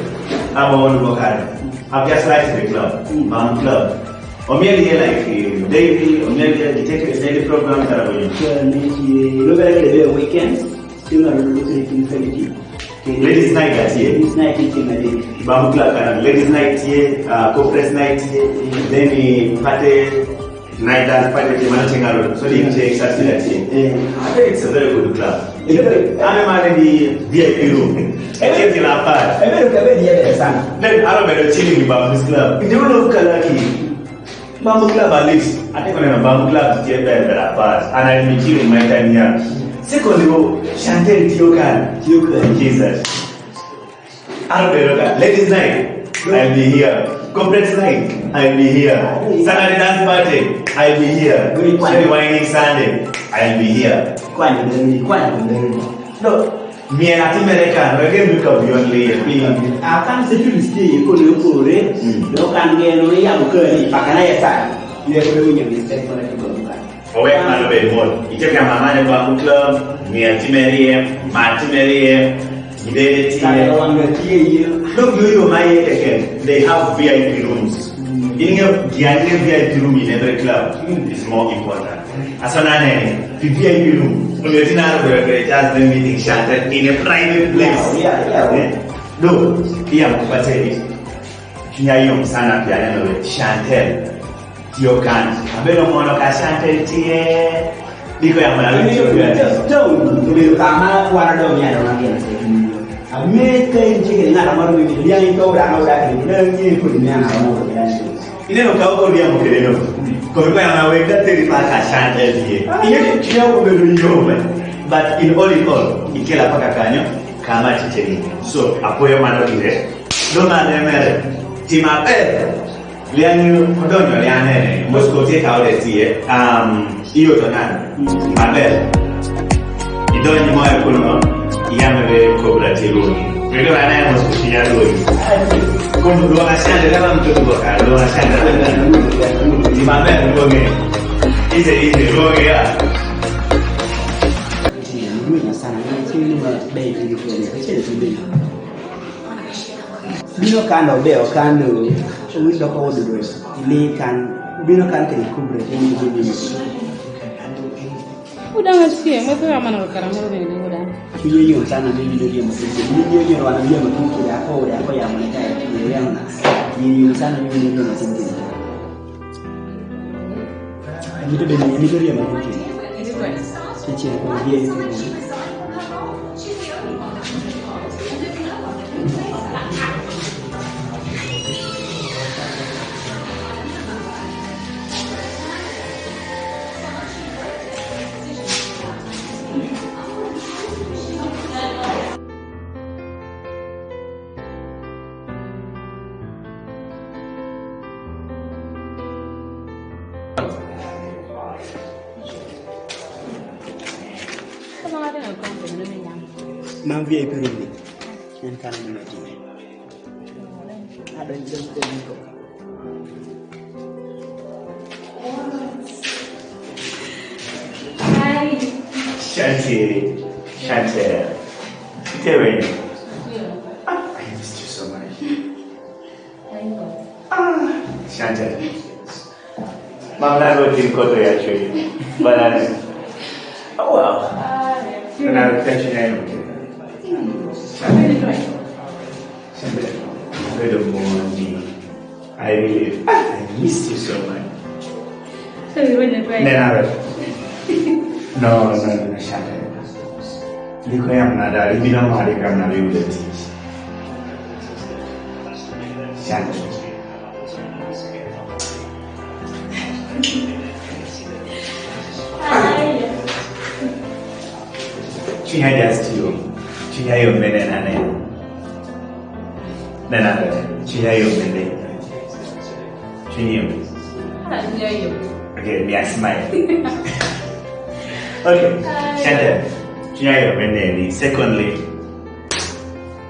I'm on go kare. I've just arrived to the club. Bamboo Club. Omiel ye like, eh, daily, omiel ye, you take your daily program, kara boyo. Sure, ni ti, lo bere kede weekends, ti na lo lo kede kin feli ti. Ladies night atie. Ladies night ti na de. Bamboo Club kana, ladies night tie, ah, conference night tie, then, eh, party, night dance party tie, mana chengaro. So, di tie, exactly that tie. Eh. I think it's a very good club. It's a very, I mean, man, the V I P room. It's a very good club. Then, I don't know, chilling in Bamboo Club. In the middle of Kalaki. Bamboo Club at least. Ate kone na Bamboo Club tie be be apat. And I'll be chilling my time here. Secondly, Chantel tiyo ka. Tiyo ka. Jesus. Aro be roka. Ladies night, I'll be here. Conference night, I'll be here. Saturday dance party, I'll be here. Good. Sunday whining Sunday, I'll be here. Kwani deni, kwani deni. No. Miel atimere kan, wek en duka beyond layer piny. A kan security ye kone opore, mm, no kan geno ni yamo kani, pakana ye sani. Ye kone winyo ni stek mana ki gomba. Owek mano be mol. Ite ka mama ne Bamboo Club, miel timere ye, ma timere ye, gidere tiye. Kaya wanga tiye ye. Dong yo yo ma ye teken. They have V I P rooms. Mm. Inge, giange V I P room in every club, mm, is more important. Asana ne, V I P room. Only thing I regret is just the meeting Chantel in a private place. Yeah, yeah, yeah. Eh? No, iya mkupateni. Kinya yom sana pia neno we Chantel. Tiyo kan. Abeno mono ka Chantel tie. Biko ya mwana tiyo kan. Just don't. Biko kama wana do mi ado na kena se. Ame ka inche ke ngara maru mi liang ito ura na ura ke. Na ngi ko ni ana mo. Ineno ka oko ria mo kede no. Ko ko ya na wenda teri pa ka Chantel ye. Iye ni kia ko be yo me. But in all in all, ikela pa ka kanyo, kama chicheni. So, apoyo mano dire. Do ma ne mere. Tima pe. Liang, odonyo liang ne, Moscow ti ka ode ti e, um, iyo to nan, maber. Idonyo mo e kuno, iyame be kobra ti loni. Pero ana Moscow ti ya loni. Kono lo asian de la mtu lo ka, lo asian de la mtu. Di maber lo nge. Ise, ise, lo nge ya. Bino kano be okano windo ko wudu. Ili kan bino kan kedi kubre kedi kubre. Udah nggak sih, mau tuh aman kalau karang mau nih udah. Kini yun sana ni bino dia masih kini yun yun wana dia masih kini aku udah aku yang mana kayak dia yang mana. Kini yun sana ni bino dia masih kini. Ini tuh dia ini tuh dia masih kini. Kecil, oh, dia itu. Ma'am V I P room ni. Yan kan mo na ti. Ada yang jam ko. Hi. Shante, Shante. Ite weni. Ah, I missed you so much. Ah, Shante. Mama na ro tin koto ya chui. Banana. Oh, wow. Na ro tin chui na yo. Shante. Shante. Good morning. I really, I miss you so much. Sorry, when the break. Then I will. No, no, no, no, Shante. Liko ya mnada, ibi na mari ka mna bi ude ti. Shante. Chunya just you. Chunya yo mene nane. Nana, chunya yo mene. Chunya yo. Ah, chunya yo. Okay, mi a smile. Okay, Shante. Chunya yo mene ni. Secondly,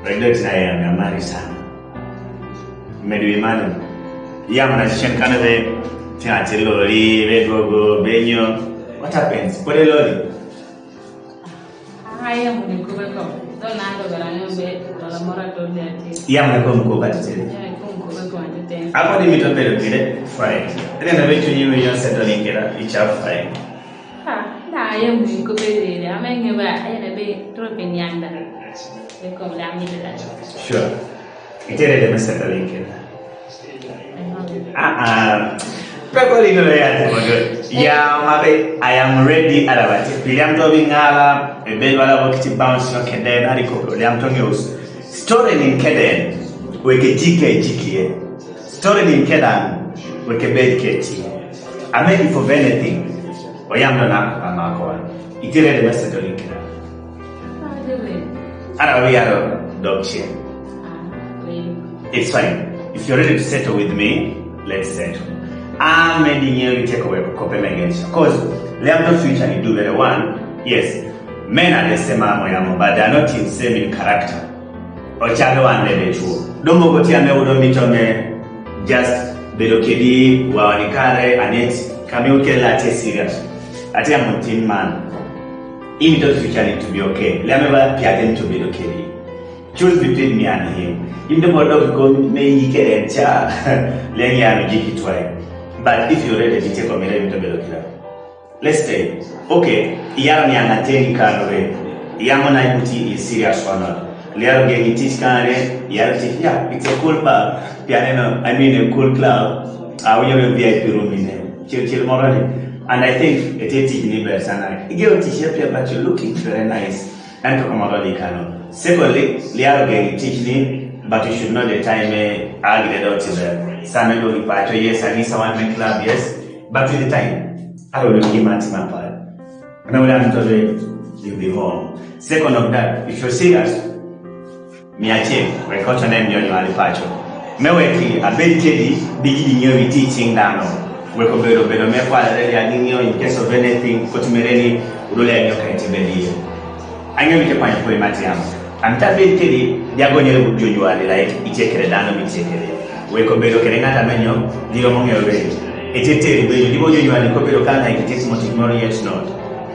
regret na ya mi a mari sa. Medu imanu. Ya mana shen kana be. Tia ti lori, be gogo, be nyo. What happens? Pore lori. Aya mune ko be ko. Do na do gara nyo be, do la mora do le ati. Ya mune ko ko ba ti. Ya ko ko be ko ati. Ako di mi to be do kire, fine. Ene na be chunyi mi yo settling kira, icha fine. Ha, na aya mune ko be de, ame nge ba, aya na be tro pe nyanda. Be ko la mi de. Sure. Ite ready me settling kira. Ah, ah. Pe ko lino ya te mo. Ya, ma be, I am ready, ala ba ti. Pi liam to bi ngala, e be wala wo kiti bounce no kede na ri ko. Liam to news. Story ni kede. We ke jike jike. Story ni kede. We ke be ke ti. I'm ready for anything. O yam no na ko ma ko. Ite ready me settling kira. Ana wi yaro dog chair. It's fine. If you're ready to settle with me, let's settle. I'm ending you take away copy against you. Cause liam to future you do very one. Yes. Men are the same amo yamo, but they are not in same in character. O chalo ande de chuo. Domo ko ti ame udo mi to me just bedo kedi wa ni kare anet kami ukela te serious. Ati am tin man. Imi to future ni to be okay. Liame ba piaten to be okay. Choose between me and him. Imi to bodo ko me ikere cha. Lengi anu jiki twai. But if you're ready, mi te ko me ready to be okay. Let's stay. Okay, iyaro ni anga teni kano re. Iyamo na ikuti is serious or not. Liaro geni teach kare, iyaro teach, yeah, it's a cool bar. Piano, no, I mean a cool club. Ah, we have a V I P room in there. Chill, chill, moroni. And I think it is teach ni bersana. Ige teach ya pia, but you're looking very nice. And to come out of the canon. Secondly, liaro geni teach ni, but you should know the time, eh, I get out to them. Some go to party, yes, I need someone make club, yes. But with the time, I don't know him at my part. When I would have told you, you'll be home. Second of that, if you're serious, mi achieve, we culture name you, you are the pacho. Me wë ki, abed kedi, bi gi di ngeo wi ti ting dano. Wë ko bedo, bedo me kwalere ya gi ngeo in case of anything, koti mere ni, udo le ngeo ka iti bedi. Angeo mi ke pany ko i matiam. An ta bed kedi, ya go nyere bu jonjwani, like, itie kere dano mi itie kere. Wë ko bedo kere ng'at amenyo, di lo mo ngeo be. Ete teri be, di bo jonjwani ko bedo ka, like, it is not, ignore yet not.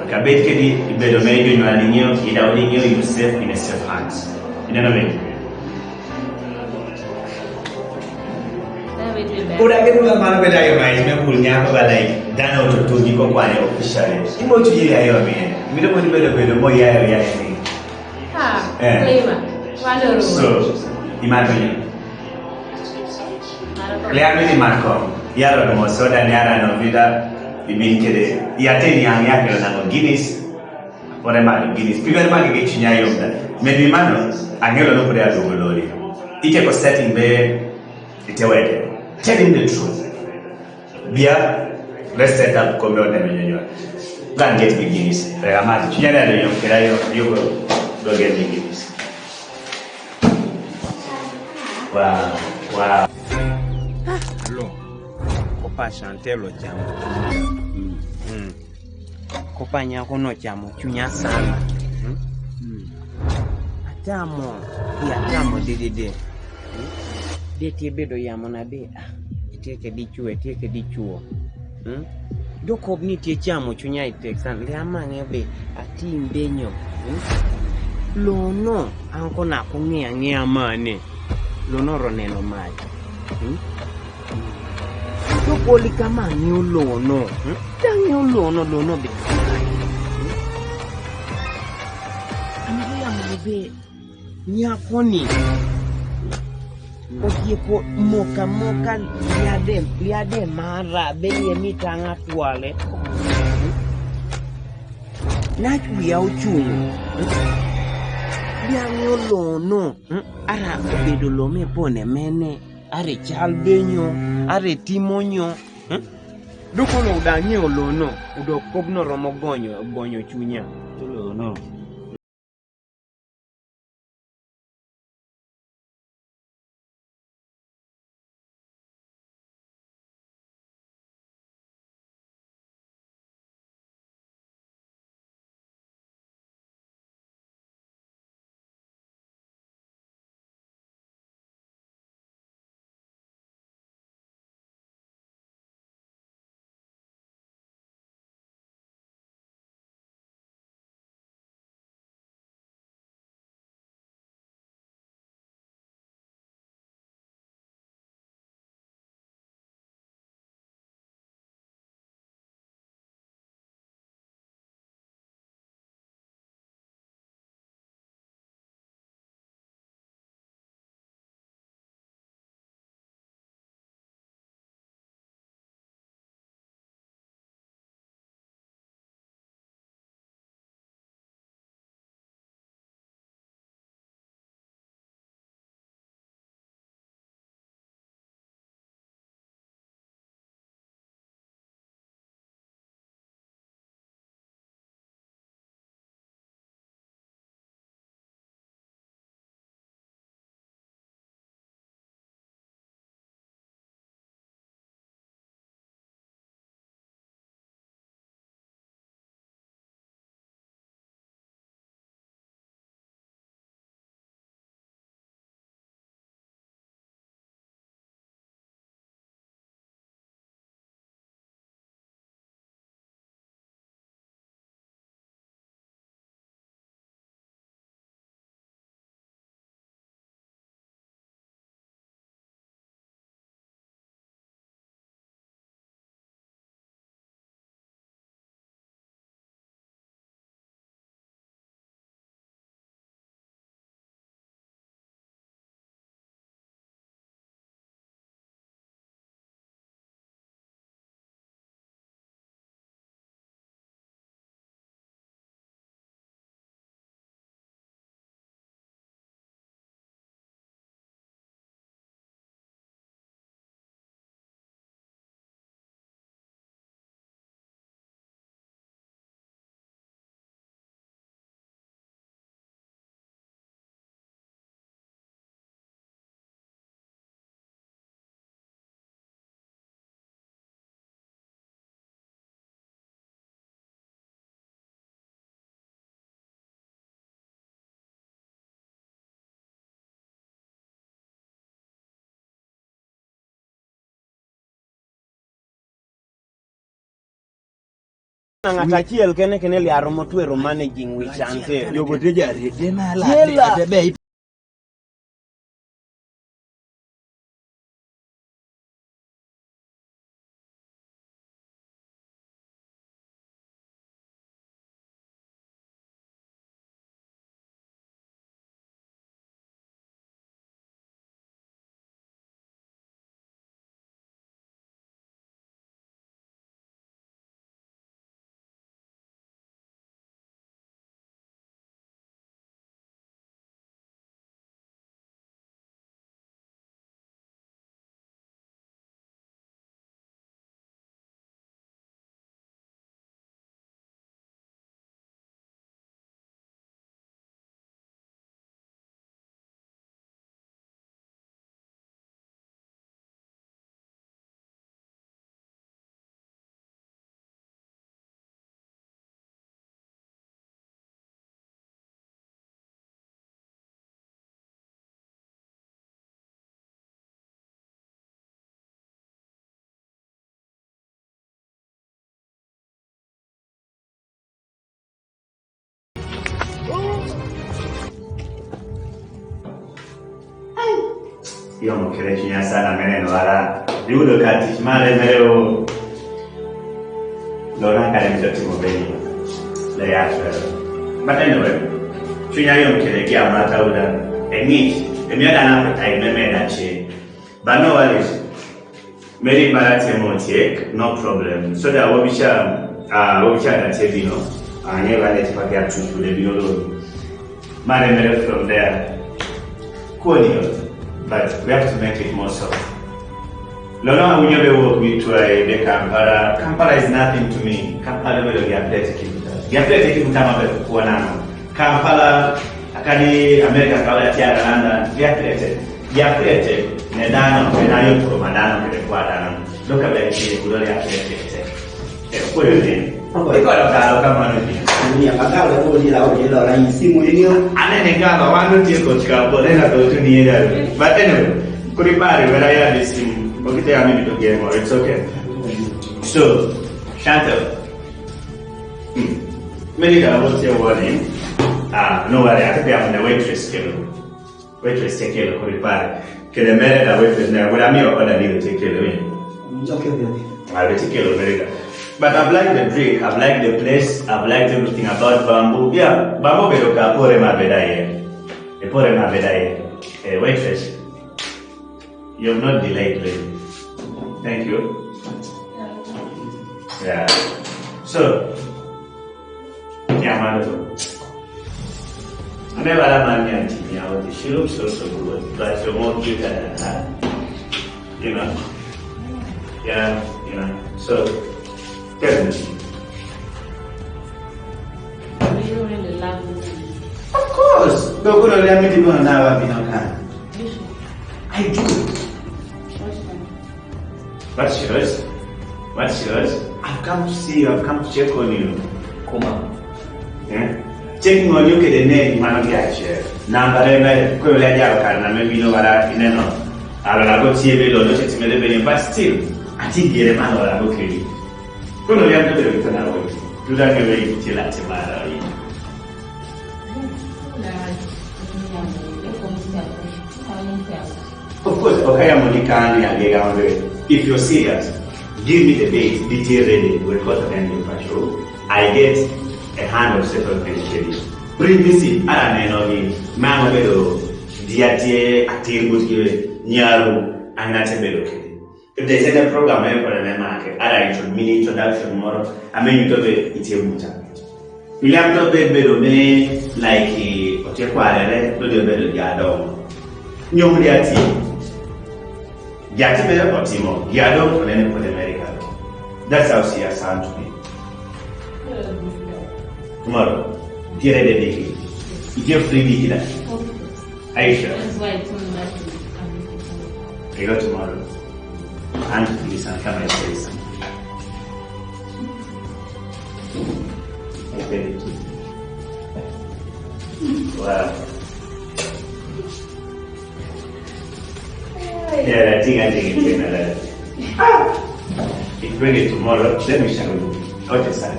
Ka bed kedi, ibedo me jonjwani ngeo, ida odi ngeo, you safe in a safe hands. Ineno be. Ura ke dula mano beda yo mai, me bul nya ko ba, like, dano to to gi ko kwani officially. Imo tu yiri ayo mi. Mi do mo ni bedo bedo mo ya yo ya ni. Ha, eh. Clever. Walo ru. So, imato ni. Clear mi ni Marco. Yaro mo so da nyara no vida. Ibin kede. Ya te ni ang ya kelo na mo Guinness. Ore mano Guinness. Piber mano gi chunya yom da. Me bi mano, angelo no pure adugo lori. Ike ko setting be, ite weke. Tell him the truth. Bia, let's set up kombe ode me nyonyo. Go and get me Guinness. Rega mati. Chunya na de yom, kera yom, yugo, go get me Guinness. Wow, wow. Hello. Ko pa Chantel lo chamo. Mm. Mm. Ko pa nyako no chamo chunya sana. Mm. Mm. Atamo, ya atamo dedede. Mm. De tie bedo yamo na be, ah, tie ke dichuo, tie ke dichuo. Mm. Dok obed ni tie chamo chunya i tek sana. Le amang'e be, ating' denyo. Mm. Lono, an kona ko ng'eyo ang'eya mane. Lono ro neno mach. Mm. To koli kama ang'eyo lono. Hmm? Tang'eyo lono, lono be. Hmm? Ang'eyo yamo be nyakoni. Otieko moka moka liade, liade mara be ye mi tang'a kwale. Hmm? Nach wiya ochung'. Hmm? Bi ang'eyo lono. Hmm? Ara obedo lo me pone mene. Are chal be nyo, are timo nyo. Hmm? Duk kono uda ng'eyo lono, udo kobno romo gonyo, gonyo chunya. Lono. Ng'at achiel kene kene liaro mo twero managing wi chance. Jogo te jare, de na la, de, de be Yo mo kere chunya sana mene no ara. Yudo kati mare mere o. Lona kare mi toti mo beni. Le ya fere. But anyway, chunya yo mo kere ki amata uda. Engich, emi ada na appetite me me na che. But no worries. Meri mara te mo check, no problem. So that we shall, uh, we shall that you know, uh, never let it forget to the biology. Mare mere from there. Cool, but we have to make it more soft. Lona, we never work with try the Kampala. Kampala is nothing to me. Kampala will be a plate kibuta. Be a plate kibuta ma be kuwa nano. Kampala, akadi America, Kampala, Tiara, London, be a plate. Be a plate. Ne dano, ne dano, pro ma dano, ne kuwa dano. Look at that, you know, be a plate. Eh, kweli. Iko na kalo kama ni. Ni akakalo ko ni la, ni la, la isimu ni. Ane ne kalo, wanu tie ko chika, bo, ne na ko tu ni ya. But anyway, kuri pari, wera ya di simu. Okite ami ni to game, it's okay. So, Chantel. Hmm. Many that I want to say warning. Ah, no worry, I think I'm the waitress, kelo. Waitress te kelo kuri pare. Kele mere da waitress ne, wala mi o da ni te kelo mi. Okay, okay, okay. Ah, te kelo mere da. But I've liked the drink, I've liked the place, I've liked everything about Bamboo. Yeah, Bamboo bedo ka pore ma beda ye. E pore ma beda ye. Eh, waitress. You have not delayed, lady. Thank you. Yeah. So, yeah, man. I never had a man here. She looks so, so good, but you're more cute than her. You know? Yeah, you know. So, tell me. Do you really love me? Of course. Don't go to the meeting on our, you know, can. I do. What's yours? What's yours? I've come to see you. I've come to check on you. Come on. Eh? Checking on you, kede ne, mano ki ache. Namba re me, ko le ja ka na me bino bara ineno. Ala la go tie be lo, no che ti me le be, but still, ati gere mano la go kedi. Ko no ya to be to na wo. Tu da ke be ti la ti ma la yi. Of course, okay, I'm only kind of, if you're serious, give me the date, detail ready, we'll cut the end of the show. I get a hand of several things ready. Bring me see, I don't know, man, I'm going to, dia tie, atir, good, nyaru, and that's a bit okay. If there's any program, eh, for the market, ara intro-, mini introduction moro, I mean, you tobe itie muta. William tobe bedo me, like, eh, otie kwarere, do de bedo gi adongo. Nyom di ati. Gi ati bedo otimo, gi adongo for any for the America. That's how she has sound to me. Tomorrow, get ready, baby. You get free, baby. Are you sure? That's why I told you that to come. I got tomorrow. And please, and come and say something. Okay. Wow. Yeah, I think, I think it's another. Ah! If you bring it tomorrow, let me show you. What is that?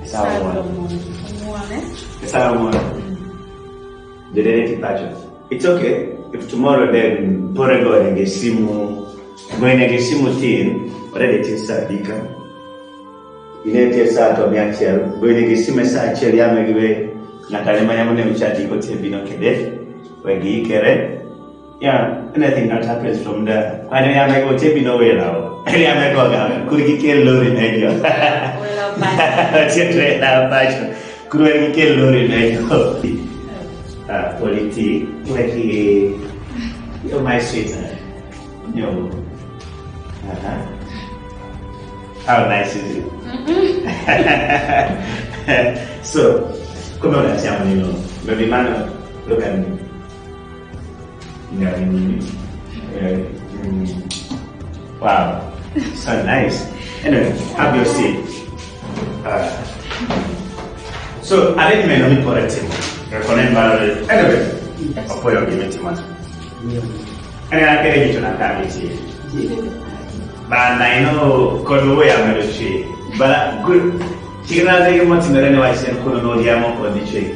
Salomon. Salomon. Salomon. Mm. Jere ti pacho. It's okay. If tomorrow then pore go ne ge simu. Go ne ge simu tin. Ore de tin sa dika. Ine te sa to mi achiel. Go ne ge simu sa achiel ya me gi be. Natale manya mo ne ucha diko te bino kede. We gi kere. Yeah, anything that happens from there. Kwani ya me go te bino we lao. Ya me go ga. Kuru gi ke lori ne yo. We lao pacho. Te tre la pacho. Kuru gi ke lori ne yo. Ah, politik. Like, you're my sweetheart. Yo. Uh-huh. How nice is it? Mm-mm. So, come on, tell me, you know, maybe man, look at me. Yeah, mm, yeah, mm. Wow, so nice. Anyway, have your seat. Uh, so, I didn't mean any politics. Anyway, I'll put your given to us. Ene a kere ni tona kami ti. Ba na ino kono we a mero ti. Bara good. Tigna de mo ti mere ne wa sen kono no dia mo ko di ti.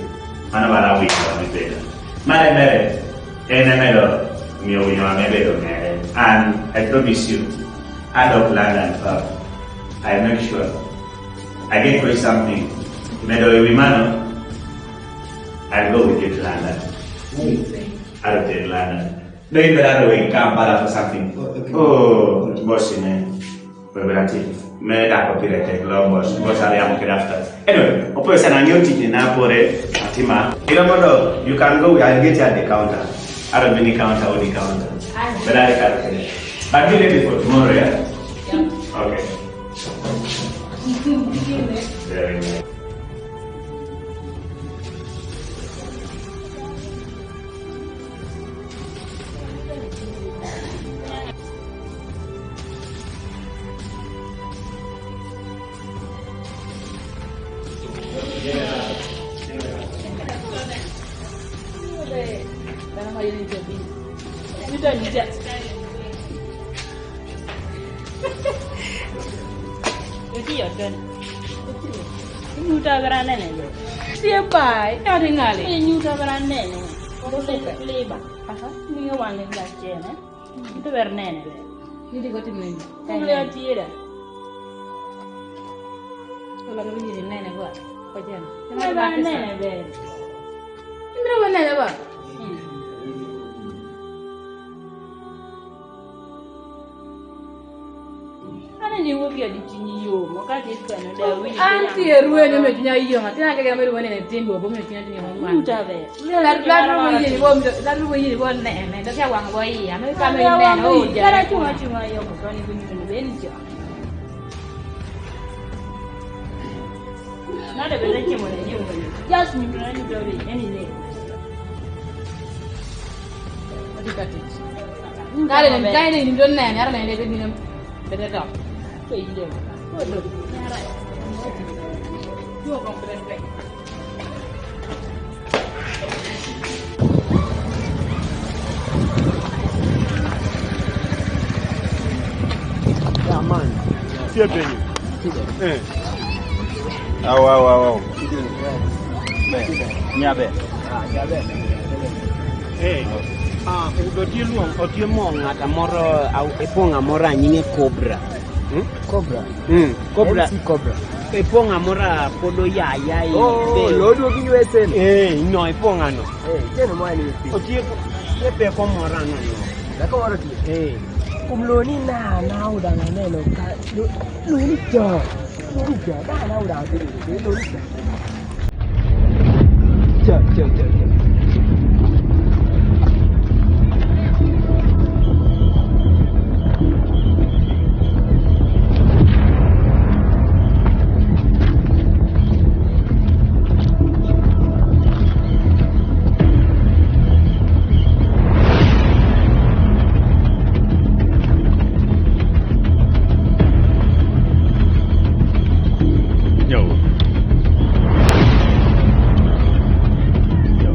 Mana bara wi ko ni beda. Mare mere. Ene mero. Mi o yo me bedo mere. And I promise you, I don't plan and, uh, I make sure I get for something. Mero wi mano. I go with you to London. I don't take London. No, you better go in Kampala for something. Oh, okay. Oh, boss, you know. We better take. Me da ko pire take long boss. Boss, I am okay after. Anyway, opo sana new ticket na pore atima. Ila modo, you can go. I'll get you at the counter. I don't mean the counter or the counter. But I can't. But be ready for tomorrow, yeah? Yeah. Okay. Very nice. Eti yo tena. Nyuta gara nene yo. Tie bai, ya de ngale. Nyuta gara nene. Ko se leba. Aha, ni yo wan le la chene. Nyuta gara nene. Ni di ko ti meni. Ko le ati era. Ko la ko ni nene ko. Ko jena. Nene ba nene be. Indra ba nene ba. Ane ni wo bia di ti ni yo, mo ka di ka no da wi ni. An ti eru ni me ti ni yo, ma ti na ke ke me ru ne ti ni yo, bo me ti ni yo ma. Nyuta be. La, la ru wo yi ni bo, la ru wo yi ni bo ne, ne, da sia wang bo yi, ame ka me ne, o, ja. Kara chuma chuma yo, ko ni ni be ni jo. Nada bele chemo ne, chemo ne. Just nyuta na nyuta be, any name. What do you got it? Nada ne, nada ne, nyuta ne, nada ne, nada ne, nada ne. Ke ile. Ko do. Yo comprende. Ya man. Tie benyo. Eh. Awa, awa, awa. Be. Nya be. Eh. Ah, udo tie luong, o tie mo ng'ata moro, au, e po ng'a moro a nyinge Cobra. Hmm? Cobra. Hmm, Cobra. M C Cobra. E po ng'a moro a pod oyaya e. Oh, be. Lo duogi ni wesen. Eh, no, e po ng'ano. Eh, teno mo ani. O tie po, tie pe ko moro a nono. Na ko moro tie. Eh. Kum loni na, na uda na neno ka, lo, loni jo. Loni jo, na, na uda tie, loni jo. Jo, jo, jo, jo. Yo. Yo.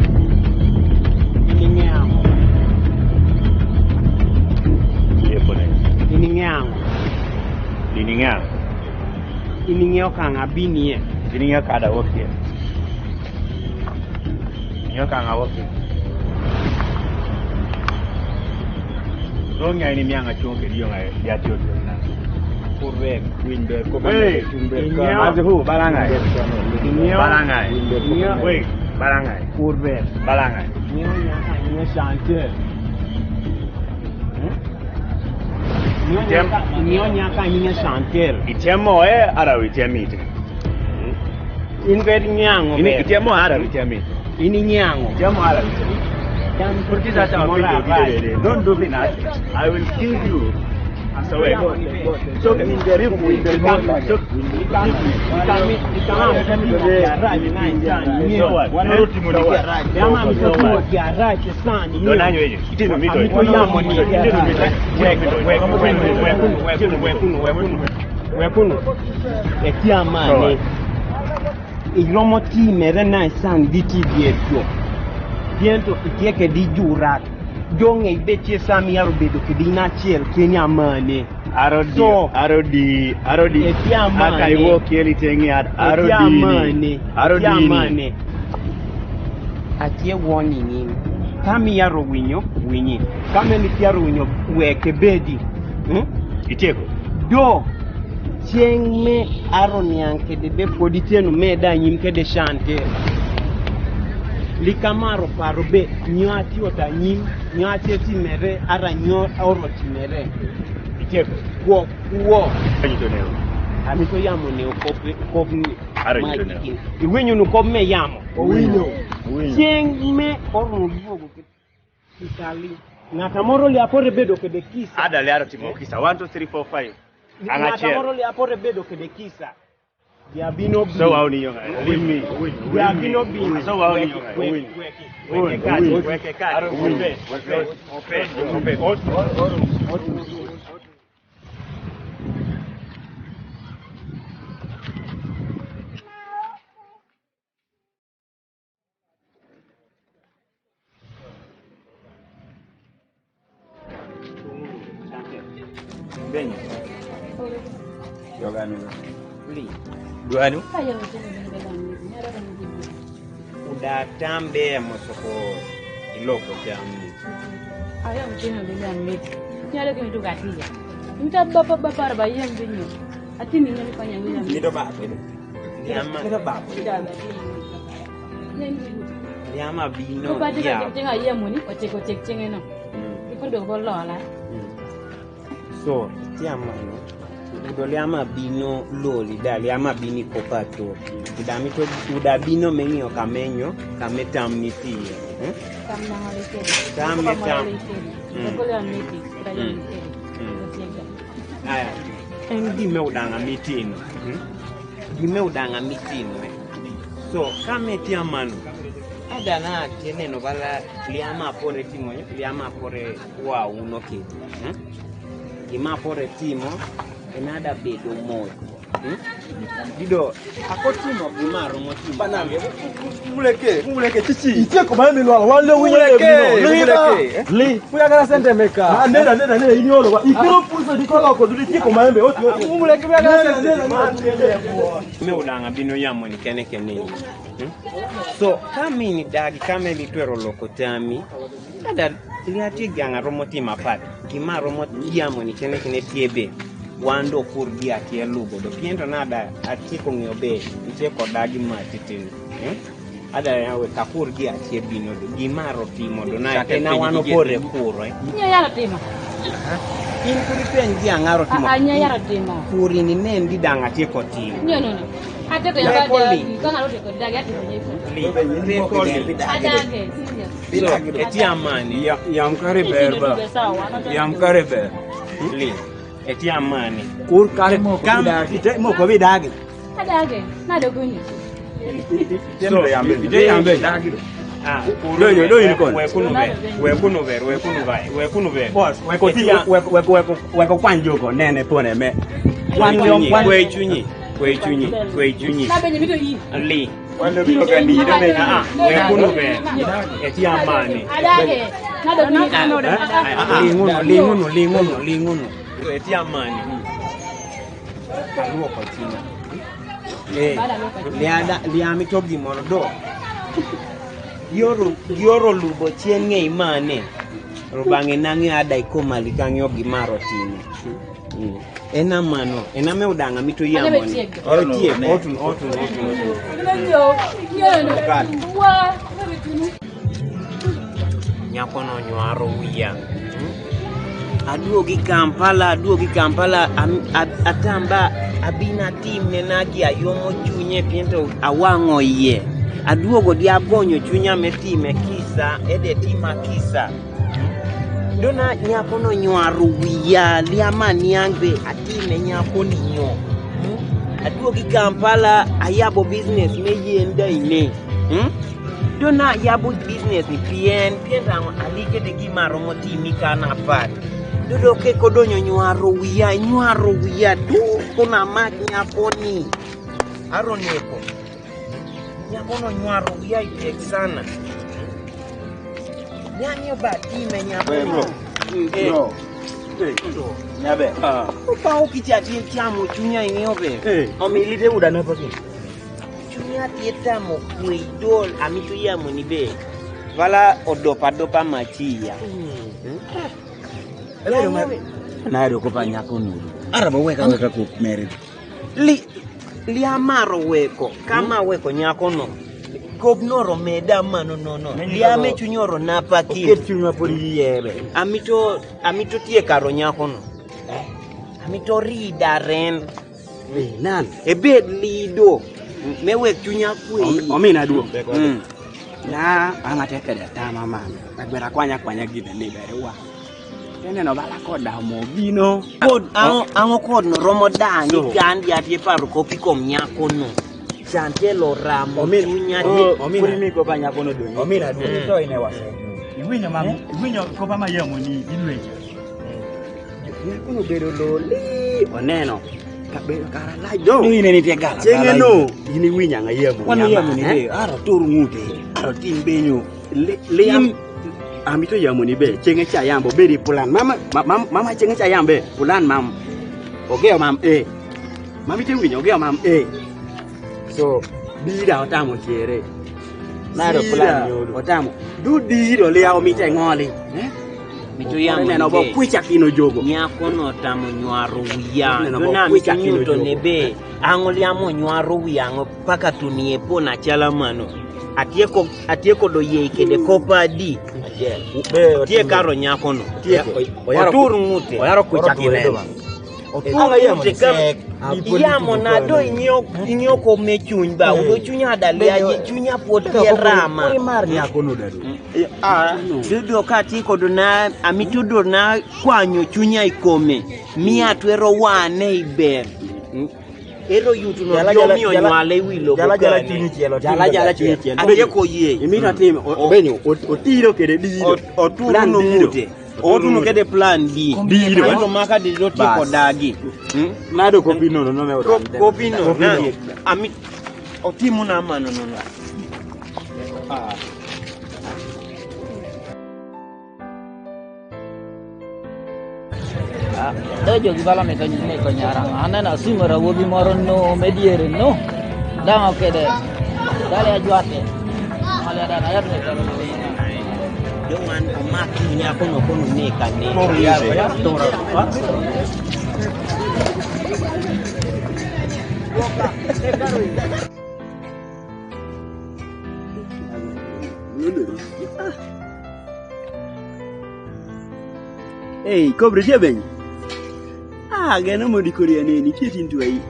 Ini nge ang'o? Ye pone. Ini nge ang'o? Ini nge ang'o? Ini nge okang' abinie. Ini ng'a ka da wok ye. Ng'a ka ng'a wok ye. Dong ng'a ini miang a chung ke diong a ya tio tio na. Kurbe, win be, ko ba. Hey, chung be. Inyo. Azu hu, balangai. Inyo. Balangai. Win be, ko ba. Wait, balangai. Kurbe. Balangai. Inyo ng'a ka ng'a chanter. Hmm? Inyo ng'a ka ng'a chanter. Itemo e, ara wi temi te. In get nyango. Ini be. Itemo ara wi temi. Ini nyango. Itemo ara wi temi. Don't do me that. I will kill you. So wait. So in the room we will not. So Donanyo ejo. Iteno mito. Wekunu. Wekunu. Wekunu. Eti amane. Iromo timere na isan diti bieto. Biento itieke di jurak. Jonge ibetie sami yaro bedo kedi na chiel keni amane. Aro di, so, aro di, aro di. Eti amane. Aka iwo kieli tengi ad, aro di. Eti amane. Aro di. Eti amane. Atie warning in. Kami yaro winyo, winyi. Kami ni yaro winyo, weke bedi. Hmm? Itieko. Do. Chieng' me aro niang' kede be pod iteno me da nyim kede chanter. Lika maro paro be nyo ati ota nyim, nyo ati timere, ara nyo oro timere. Itieko. Kwok, wo. Ami to yamo ne okop, kop ni. Aro ni to ne. Iwinyo nu kop me yamo. Owinyo. Owinyo. Chieng' me oro duogo kede Kali. Ng'ata moro li apore bedo kede kisa. Ada li aro timo kisa. One, two, three, four, five. Ng'ata moro li apore bedo kede kisa. Dia bino bi. So wa uni yonga. Leave me. Dia bino bi. So wa uni yonga. Win. Win. Win. Win. Win. Win. Open. Open. Open. Benyo. Yoganu. Li. Duanu. Uda tam be mosoko iloko tam ni. Aya mtino de ya miti. Nyalo kini tu katiya. Mita bapa bapa ba yem binyo. Ati ni nyalo fanya ngila. Mito ba. Liama. Liama bino. Ko ba tika tika ya moni, otek otek cengeno. Hmm. Iko do ko lola. Hmm. So, tiama no. Udo liama bino loli da, liama bini kopato. Uda mito, uda bino menyo kamenyo, kametam ni tiye. Hmm? Tam na ngoli kedi. Tam ni tam. Hmm. Ko liama miti, ko liama miti. Hmm. Aya. En gima uda ng'a mitino. Hmm? Gima uda ng'a mitino, eh. So, kama eti amano. Ada na tiene no bala liama pore timo, liama pore wa uno ke. Hmm? Gima pore timo, en ada bedo mot. Hmm? Dido, ako timo gima romo timo. Banange, muleke, muleke, chichi. Itie ko ba mi lo, wa lo muleke, muleke. Li. Kuya kana sente meka. Ah, neda, neda, neda, ini olo. Ikiro pulso di kolo ko duli tiko maembe, oti, oti. Umule kibia kana sente. Me uda ng'a bino yamo ni kene kene. Hmm? So, kami ni dagi, kami ni twero loko tami. Ada liati ganga romo timo apat. Gima romo yamo ni kene kene tiebe. Wando kur di atie lugo. Do piento nada ati ko ng'eyo be. Itie ko dagi ma titin. Hmm? Ada ya we kapur gi atie bino do. Gima aro timo do na. Kate na wano pore puro, eh. Nyo yaro timo. In kuri pen gi ang'aro timo. Ah, nyo yaro timo. Kuri ni nen di dang atie ko timo. Nyo, no, no. Ate ko yamba da. Ko ng'aro te ko da ya timo. Li. Li ko li. Adage. So, eti amani. Ya, yam kare ber ba. Yam kare ber. Li. Eti amani. Kur kare mo ko bidagi. Ite mo ko bidagi. Adage. Na do guni. So, ite yambe. Ite yambe. Ah, do yo, do yo kon. We kunu be. We kunu be. We kunu be. We kunu be. Boss, we ko ti, we, we, we, we ko kwan jogo nene pone me. Kwan yo, kwan. Kwe chunyi. Kwe chunyi. Kwe chunyi. Na be nyimito yi. Li. Wale bino ka ni, ah, ah, we kunu be. Eti amani. Adage. Na do ni. Ah, ah, ah, li ngunu, li ngunu, li ngunu, li ngunu. Eti amani. Aluo ko tina. Eh, liada, liami to gimoro do. Yoro, yoro lubo chien ng'ei mane. Rubang'e nang'e ada iko mali kang'e gimaro timo. Mm. Ena mano, ena me udang'a mito yamoni. Otiek, otiek, otun, otun, otun, otun. Nyakono nywaro wiya. Hmm? Aduogi Kampala, aduogi Kampala, am-, ab-, atamba, abi natim ne nagi ayomo chunye pien to awang'o iye. Aduogo di agonyo chunya me time kisa, ede tima kisa. Dona nyakono nywaro wiya, liama niang' be atime nyakoni nyo. Hmm? Aduogi Kampala, ayabo business me yien da ine. Hmm? Dona yabo business ni pien, pien rang'o ali kede gima romo timi kana pat. Dodo ke kodonyo nywaro wiya, nywaro wiya, du kona mak nyakoni. Aro neko. Nyakono nywaro wiya itek sana. Nyanyo ba time nyako. Bro. Mm, eh. Bro. Eh. Nyabe. Ah. Upa ukicha tie chamo chunya ing'eyo be. Eh. Omi lite uda na paki. Chunya tie tamo kwe idol, amito yamoni be. Wala odopa dopa machiya. Hmm? Ele ma. Na do ko pa nyako nuru. Ara ba weka weka ko married. Li, liama ro weko, kama weko nyakono. Kobno ro meda mano nono. Liame chunyo ro napaki. Oket chunya podi yebe. Amito, amito tie karo nyakono. Eh? Amito rida ren. Be nan. Ebed lido. Me wek chunya kwe. Om-, omin aduo. Mm. Na, ang'ate kede tama man. Agbera kwanya kwanya gine ni bere wa. Tene no bala koda mo bino. Kod, ang'o, ang'o kod no romo dang'i. So. Gandi atie paro kopi kom nyakono. Chante lo ramo. Omin, chunya. Omin, omin. Puri mi ko ba nyakono do. Omin aduo. Mm. To ine wase. Iwinyo mam, iwinyo ko ba ma yamo ni idweche. Nyakono bedo loli, oneno. Ka bedo kara laj do. Ni ine ni tie gala. Chenge no, ini winya nga yamo. Wano yamo ni, eh? Be, aro tur ng'ute, aro tim benyo. Le, le yam. Amito yamoni be, chenge cha yambo, be di pulan. Mama, ma-, mam-, mama chenge cha yambe, pulan mam. Ogeo mam, eh. Mami te winyo, ogeo mam, eh. So, bida otamo chere. Naro plan nyodo. Otamo. Du diro le ao mite ng'oli. Eh? Mito yamo neno bo kwicha kino jogo. Nyakono otamo nywaro wiya. Neno bo kwicha kino jogo. Dona mito nyuto ne be. Ang'o liamo nywaro wiya ang'o paka tunie pona chala mano. Atieko, atieko do yei kede kopa di. Be, tie karo nyakono. Tieko. Otur ng'ute. Oyaro kwicha kino. Otur ng'ute ka. Yamo nade ing'iyo, ing'iyo kome chuny ba, udo chunya dali aji, chunya pod rama. Kori mar nyakono dadu. Ah, dudo ka ti kodo na, ami tudo na kwanyo chunya ikome. Miya twero wane iber. Ero yutuno jala, jala, jala, nywale wilo jala, jala, chunyi chielo, jala, jala, chunyi chielo. Abe ye ko ye. Imi na tim, o-, benyo, o-, otiro kede diro. Ot-, oturo no mute. Oturo no kede plan di. Diro. Ano maka di do tiko dagi. Hmm? Nado kopi no, no, no, me ko-, kopi no, kopi na. Ami, otimo na mano, no, no. Ah. Ah, do jogi bala me kony, me kony arang. Aneno asumora wuogi moro no, me diere no. Dang' okede. Dale ajwate. Male ada ayat me kony. Dongan omaki nyakono kono ne kane. Tora, tora. Ha? Ei, kobri tie beny. Ah, geno modi kori aneni, tie tin tuai.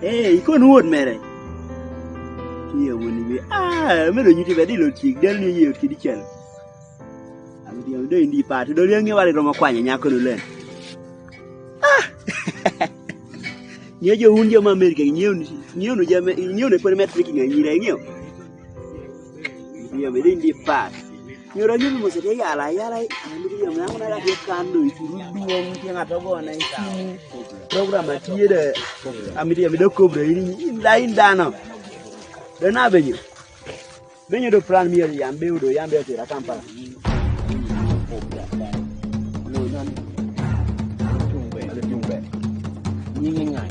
Ei, kon wuod mere. Tie woni be. Ah, mero nyuti be di lo tik, del ni yie kidi chel. Ami di, ami do indi pat, do liang ni wali romo kwanya nyako no len. Ah! Ng'e jo un joma Amerika, ng'e un, ng'e un joma, ng'e un pon met ni ng'e nyira ng'e. Ng'e me din di pat. Nyora ng'e mo se te yala, yala, ami di joma ng'o na la ke kando, itu duong, ti ng'ato go na itu. Program atiye de, ami di, ami do kobra ini, inda, inda no. Dona benyo. Benyo do plan miyo yambe udo yambe otera Kampala. Lo nani? Tumbe, tumbe. Nyingi ng'ayi.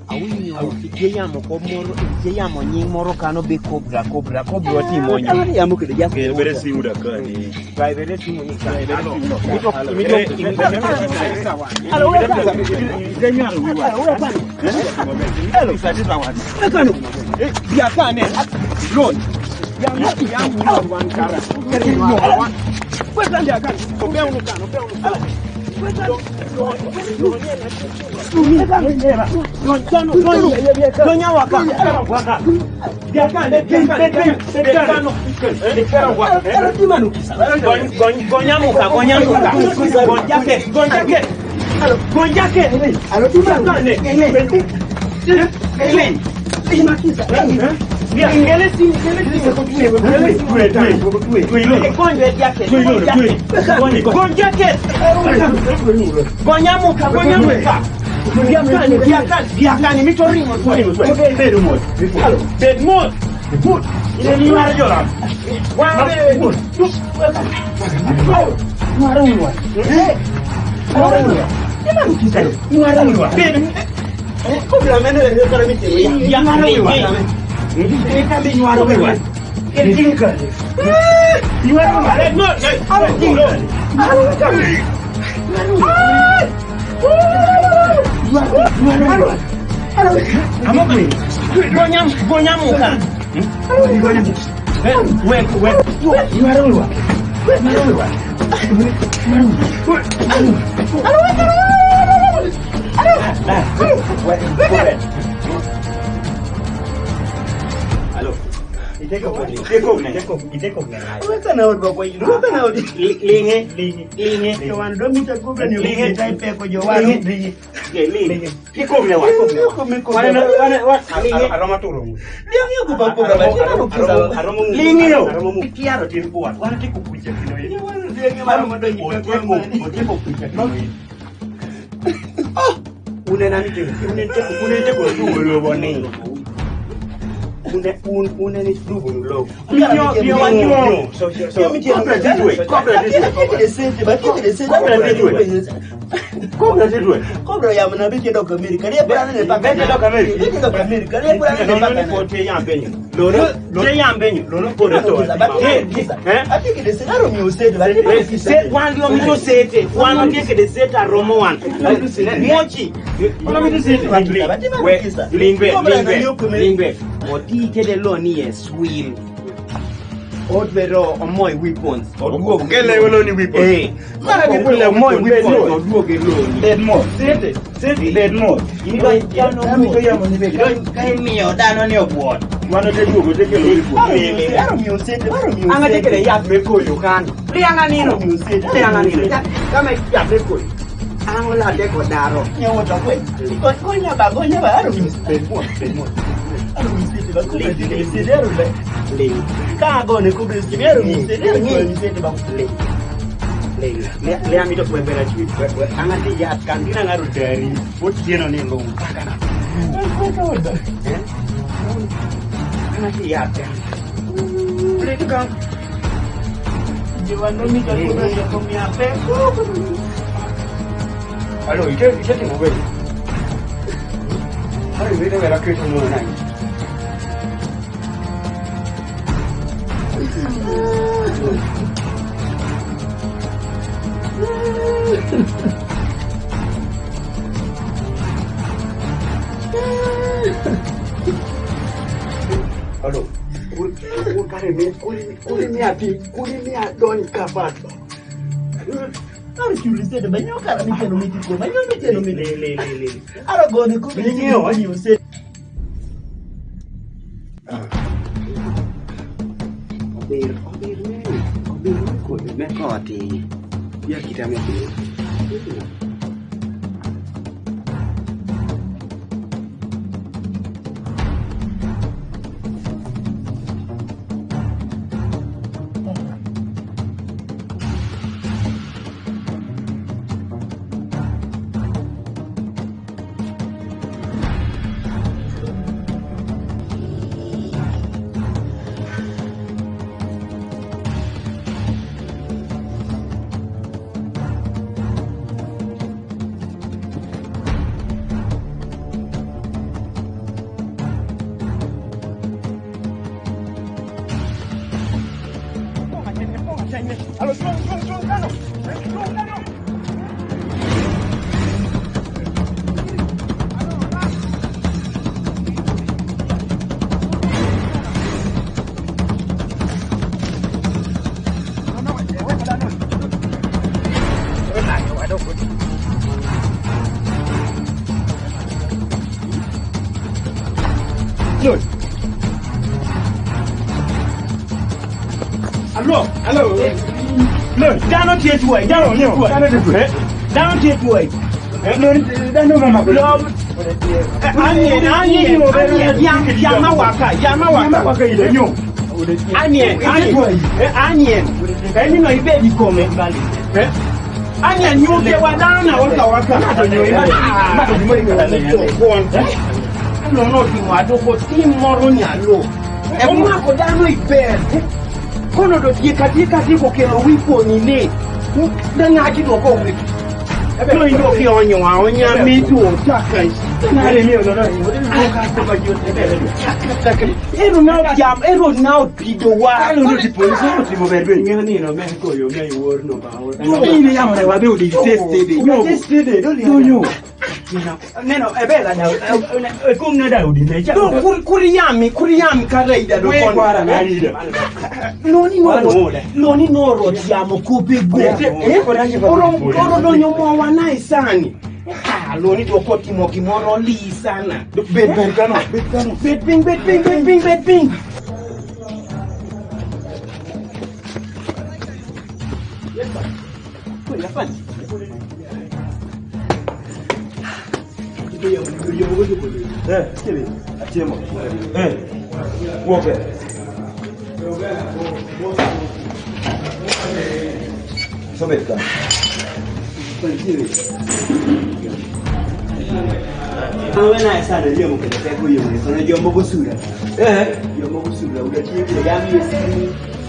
Awinyo, itye yamo kop moro, itye yamo nying moro kano be Cobra, Cobra, Cobra watimo nyo. Yamo kede ja. Bere simu da kani. Bere simu ni kani. Mito, mito. Hello, where are you? Hello, where are you? Hello. Hello. Eh, biakane. Lon. Yang, yang, yang, wan kara. Kari no, wan. Kwetan biakane. Obe unu kano, obe unu kano. Kwetan. Gonyamuka, gonyamuka. Gonjaket, gonjaket. Gonjaket. Gonjaket. Gonyamuka, gonyamuka. Biakani, biakani, biakani, mito ringo. Bed mot. Bed mot. Ine ni mara jola. Wa bed mot. Mara ulwa. Mara ulwa. Bed. Ko bla mene le kara miti. Ya mara ulwa. Ine ka bi mara ulwa. Alo. Ite kok, ite kok ne. Ite kok, ite kok ne. Wata na wot ba ko, wata na wot. Li-, linge, linge, linge. Ke wan do mita ko ba ni. Linge. Ite pe ko jo wan. Linge. Linge, linge. Ite kok ne wa. Ite kok ne wa. Wana, wana, wana. Linge. Aroma turu. Dia ngi ko ba ko ba. Aroma, aroma. Linge yo. Aroma mu. Ite aro tin kuat. Wana te ko kuja kino ye. Wana dia ngi aroma do. Ite ko, ite ko kuja kino ye. Oh! Une na mi te, une te, une te ko tu lo boni. Une, une, une ni tu lo. Nyo, nyo, nyo. So, so, so. Come this way. Come this way. Come this way. Come this way. Come this way. Kobra ya mna bi ke dok America. Dia pura ne pa. Bi ke dok America. Bi ke dok America. Dia pura ne pa. Ko te ya benyo. Lono, lono, te yambe nyo. Lono, lono, lono, lono. Eh? Aro mi osete, ba, eh, se, wan dio mi to sete, wan dio kede sete aromo wan. Mochi. Wan dio mi to sete. We, lingbe, lingbe, lingbe. Oti kede lo ni e swim. Ot bero, omoy weapons. Oduog kele lo ni weapons. Eh. Mara ni kule omoy weapons. Oduog kele lo ni. Edmond. Sete. Seti. Bed mot. Imiyo dhano ni obuot. Mano te duogo te kelo ripot. Aro mi osete, aro mi osete. Ang'a te kele yath me koyo kan. Liang' anino. Aro mi osete. Liang' anino. Kama yath me koyo. Ang'o la te kodaro. Nyawo to kwe. Gonya ba, gonya ba, aro mi osete. Bed mot, bed mot. Aro mi osete, ba, kube mi osete, aro le. Le. Ka gone kube mi osete, aro mi osete, aro mi osete, ba. Le. Le. Le, le amito kwe bera chui, kwe, kwe. Ang'a te yath kan, dina ng'aro dari. Otieno ni lum. Kaka na. Eh? Ana ti ya te. Ule ti kan. Jiwa no mi ka ko ya ko mi ape. Alo, ite, ite ti mo be. Alo, ite be la ke to mo na. Alo, kul, kul kare mi, kul, kul mi ati, kul mi adon kabat. Aro curi sete, banyo kara mi teno mi tiko, banyo mi teno mi. Le, le, le, le. Aro gone ku mi tiko, banyo sete. Ah. Obir, obir me, obir me kode me koti. Ya kita me kode. Lo, dano tye twai, dano tye twai. Dano tye twai. Eh? Dano tye twai. Eh? Lo, dano ma mako. Lo, eh, anyen, anyen, anyen, ya, ya ma waka, ya ma waka. Ya ma waka ile nyo. Anyen, anyen. Eh, anyen. Eh, ni no ibe di kome. Eh? Anyen nyo ke wa dano na waka waka. Ng'ato nyo ibe. Ah, ng'ato nyo ibe. Kwon. Eh? Ano no timo adoko tim moro nyalo. E omako dano iber. Kono do tieka tieka tieko kelo wi poni ni. Da ng'ati do ko wi. No indo ki onyo wa onya mi tu otaka. Ng'are mi ono no. Ero na jam, ero na pido wa. Ano no ti polisi no ti mo berbe. Ng'ani no me ko yo me wor no ba. No ni ya mo wa be o di test de. No test de. No yo. Neno, e bela da, e, e, e, kum na Daudi ne, cha. No, kur-, kur yami, kur yami ka rei da do. We kon. Kwara na rei da. Lo ni no, lo ni no ro ti amo ko pe go. Eh? Oro, oro do nyo mo wa na isani. Ah, lo ni do ko timo gimoro li sana. Bet, bet kano, bet kano. Bet piny, bet piny, bet piny, bet piny. Eh, atimo. Eh, wuok e. Sobet ka. Awe na sana, yie mo kete ko yie mo, sana jombo ko sura. Eh, jombo ko sura, uda tie, uda yami.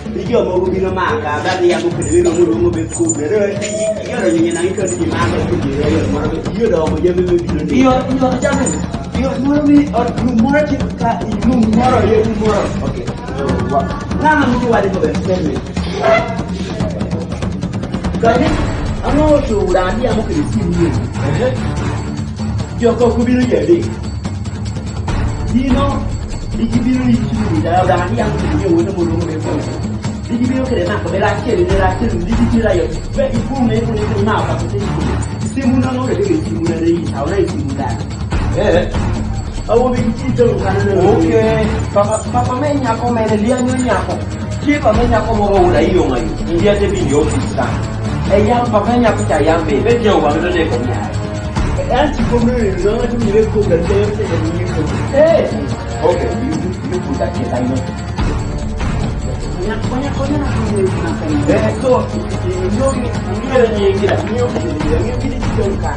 Ni jombo obiro maka, ba ni yamo kede biro mulo mo be kudere. Iyudo ni nyina ito ni mama kudere, yo moro be iyudo mo jami me biro ni. Iyo, iyo, jami. Iyo, moro ni, or, moro ti ka, moro, yo, moro. Okay. So, wa-, ng'ano mitiyo wadi ko be statement? Kani, ang'o to uradi yamo kede simu ni? Ehe. Joko kubiro yadi. Dino, digi biro ni chuni, da, da, ni yang chuni, ni wono mo mo mo. Digi biro kede na, ko bela cheli, bela cheli, digi biro yo. Be ipu me ipu ni ma pa ko te ipu. Simu na no de simu na de, sa na simu da. Eh. Awo bi ti to ka na. Okay. Papa, papa me nyako me ne lia nyo nyako. Ki pa me nyako mo ro da yo ngai. India te bi yo pisa. E yang papa me nyako cha yang be. Be je wa me de ko nya. Ati ko me, no, ati mi le ko ga te, te ga mi ko. Eh, okay, you, you, you put that case, I know. Konya, konya, konya na konya na konya. Eh, so, you know, you know, you know, you know, you know, you know, you know, you know, you know,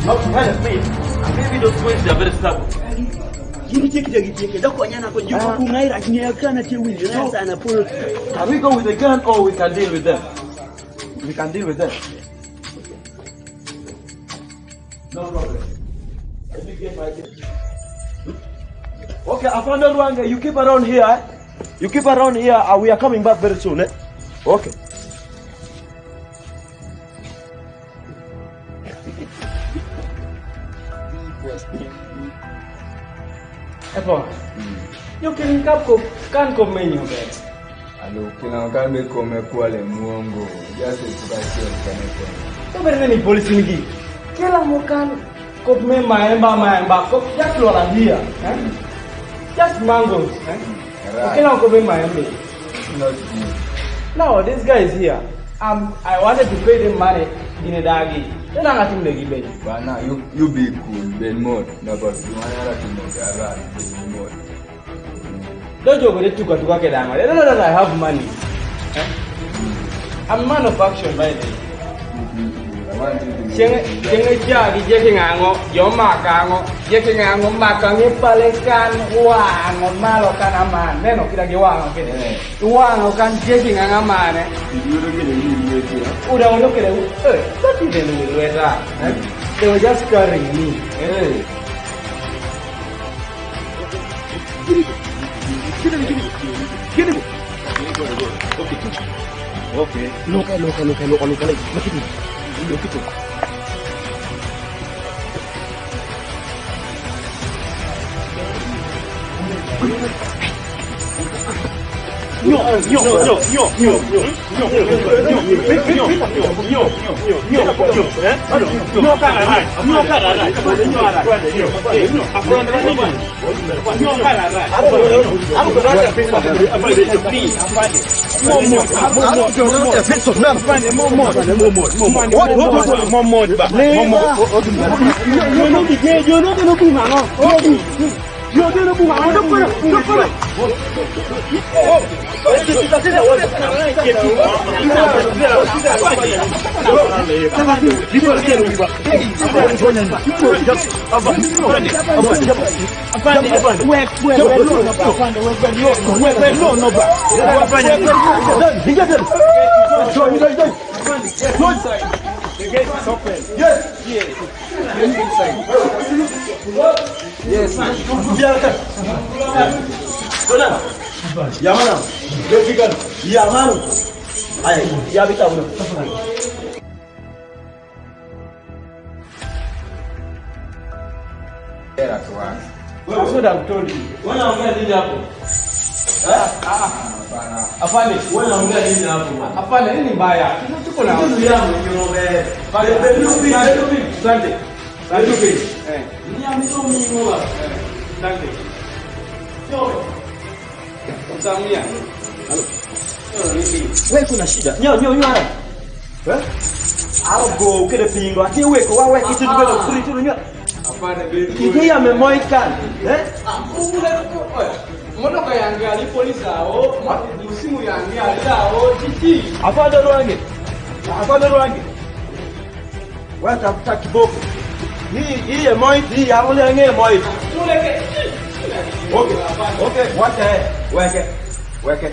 no, kind of me. Maybe those boys, they are very stubborn. Gini cheki, cheki, cheki. Doko nyana ko juko kungai ra nyaka na te wili. So, sana puro. Can we go with the gun or we can deal with them? We can deal with them. No problem. Let me get my things. Okay, Afande Rwange, you keep around here, eh? You keep around here, uh, we are coming back very soon, eh? Okay. Epo. Yo kin kap ko, kan ko menyo be. Alo, kila kan be ko me kwale muongo. Just to ka share kan ko. To ber ni polisi ni ki. Kila mo kan ko me maemba, maemba ko just lo la dia, eh? Just mangoes, eh? Right. Kila ko me maembe. Not me. No, this guy is here. Um, I wanted to pay them money. Gine dagi. Then I got him the gibe. Bana, you, you be cool, be more. No, but you want to be more. Don't you go to tuka tuka ke dang'o. No, no, no, no, I have money. Eh? I'm a man of action, by the way. Ceng, ceng jagi, jagi ng'ang'o, jo ma kang'o, jagi ng'ang'o, ma kang'e pale kan, wang'o malo kan aman. Neno kida gi wang'o kida. Eh. Wang'o kan jagi ng'ang'o amane. Uda ulo kida, eh, what did they do with that? Eh? They were just carrying me. Eh. Okay. Loka, loka, loka, loka, loka, loka, loka. Yes. Yes. Yes. That's what I told you. Wewe unaongea nini hapo? Eh? Ah, hapana. Afande. Wewe unaongea nini hapo bwana? Afande, nini mbaya? Tuko na kitu ya mkirobe. Afande, asante. Asante. Eh. Ni ya mtu mimi bwana. Eh, asante. Yo. Msamia. Wewe kuna shida. Nyo, nyo, nyo. Eh? Ago, ukede pingo. Ati wewe kwa wewe kitu ndio free tu nyo. Afande, be. Kike ya me moi kan. Eh? Mono ka yange ali polisi awo, musimu yange ali awo, titi. Afande lwange. Afande lwange. Wata, wata kiboko. Hii, hii ye moi, hii ya ule nge moi. Okay, okay, wata, weke, weke.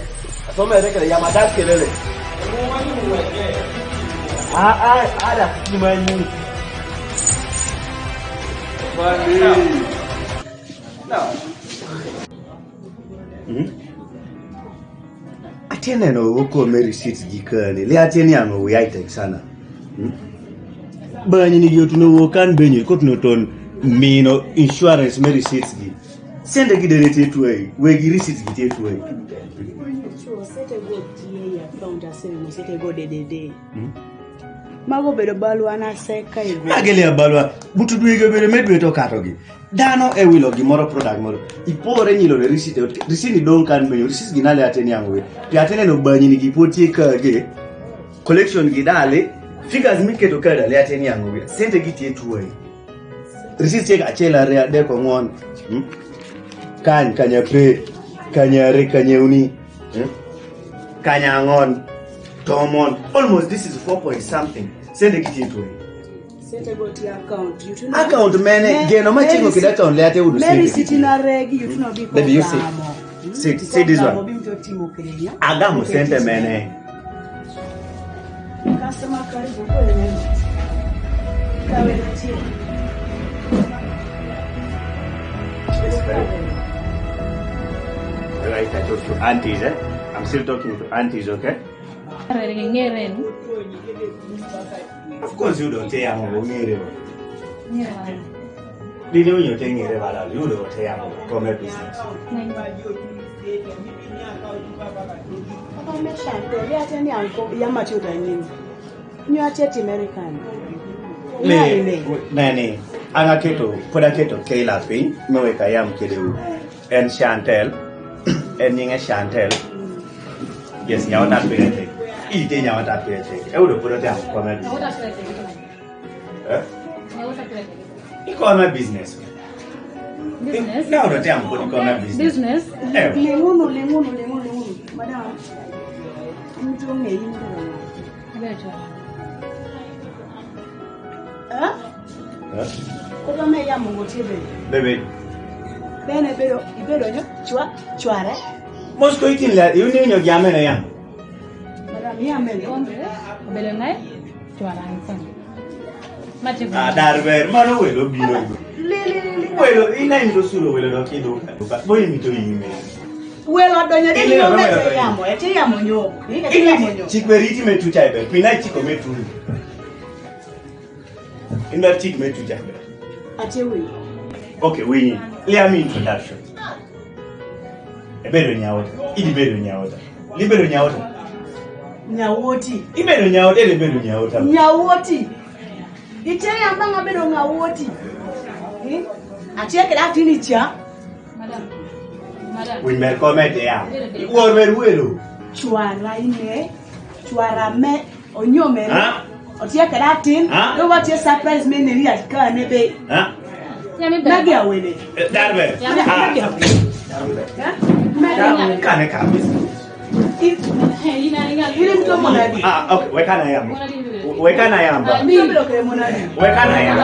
Asome reke ya madas kelele. Ah, ah, ada, ni mai mu. Hmm? Ati aneno wo kome receipts gi kane. Le ati ni ang'o wi ai tek sana. Hmm? Banyi ni yo tuno wo kan benyi ko tuno ton mino insurance me receipts gi. Sende gi dere te tuwe, we gi receipts gi te tuwe. Chuo, sete go tiye ya account ase mo, sete go de de de. Hmm? Mago bedo balwa na seka igo. Agele ya balwa, butu dwe ge bere me dwe to kato gi. Dhano e wilo gimoro, product moro. Ipore nyilo ne receipt, receipt ni dong' kan menyo, receipt gi nale ate ni ang'o we. Pi ate neno banyi ni gi poti e ka ge. Collection gi dale, figures miketo ka dale ate ni ang'o we. Sente gi tie tuwe. Receipt tie achiel, ariyo, adek, ang'wen. Hmm? Kany, kany ape, kany are, kany euni. Hmm? Kany ang'wen. Tomon. Almost this is four point something. Sente gi tie tuwe. Sente go ti account. You too know. Account mene, mene, geno ma chingo kida account le ate udu sente. Mary siti na regi, you too know. Baby, you see. Hmm? See, see this one. Agamo sente mene. Customer karibu kwenye. Kawe na tia. Right, I talk to aunties, eh? I'm still talking to aunties, okay? Ng'ere ni. Of course, you don't tell me, ng'ere. Ng'ere. Dine unyo te ng'ere bala, you don't tell me, kome business. Kome shanto, ya teni anko, ya machuta nyinyi. Nyo ache ti American. Nene, nene. An aketo, pod aketo Kayla piny, me wek ayam kede u. En Chantel, en nyinge Chantel. Yes, nyawata pete. Ite nyawata pete. E udo puro te akome. Nyawata pete. Eh? Nyawata pete. Ikome business. Business? Na udo te akome business. Business? Eh. Ling'uru, ling'uru, ling'uru, ling'uru. Madam, mtu nge yimbo. Beto. Eh? Eh? Koro me yamo ng'o tie be? Bebe. Bene bedo, ibedo nyo, chwa, chware. Mos ko itin la, iuni nyo gi amene yamo. Madam, yamene. Ombre, bedo ngai, chwara ansan. Mate. Ah, dar ber, mano welo biro. Li, li, li, li. Welo, ina ndo suro welo do kido. Boy mi to yime. Welo donyo de. Ile ni no me welo te donyo. Yamo, e te yamo nyo. Ni e te yamo nyo. Chik be riti me tu chai be. Pina chiko me tu. Inda chik me tu chai be. Ate wi. Okay, winyi. Let me introduction. E bedo nyawota. Idi bedo nyawota. Ibedo nyawo ata? Nyawo ati. Ibedo nyawo ata, ibedo nyawo ata? Nyawo ati. Ite ya manga bedo nyawo ati. Hmm? Atye kede atin ica. Madam. Madam. Winy mer komete ya. Iwor mer welo. Cwara ine. Cwara me. Onyo mere. Ha? Otye kede atin. Ha? Lo wa tye surprise me neri atika ne be. Ha? Magi awene. Eh, darbe. Ha? Magi awene. Ha? Magi awene. Kane ka. Iri mto monadi. Ah, okay. Wekana yambo. Wekana yambo. Mto monadi. Wekana yambo.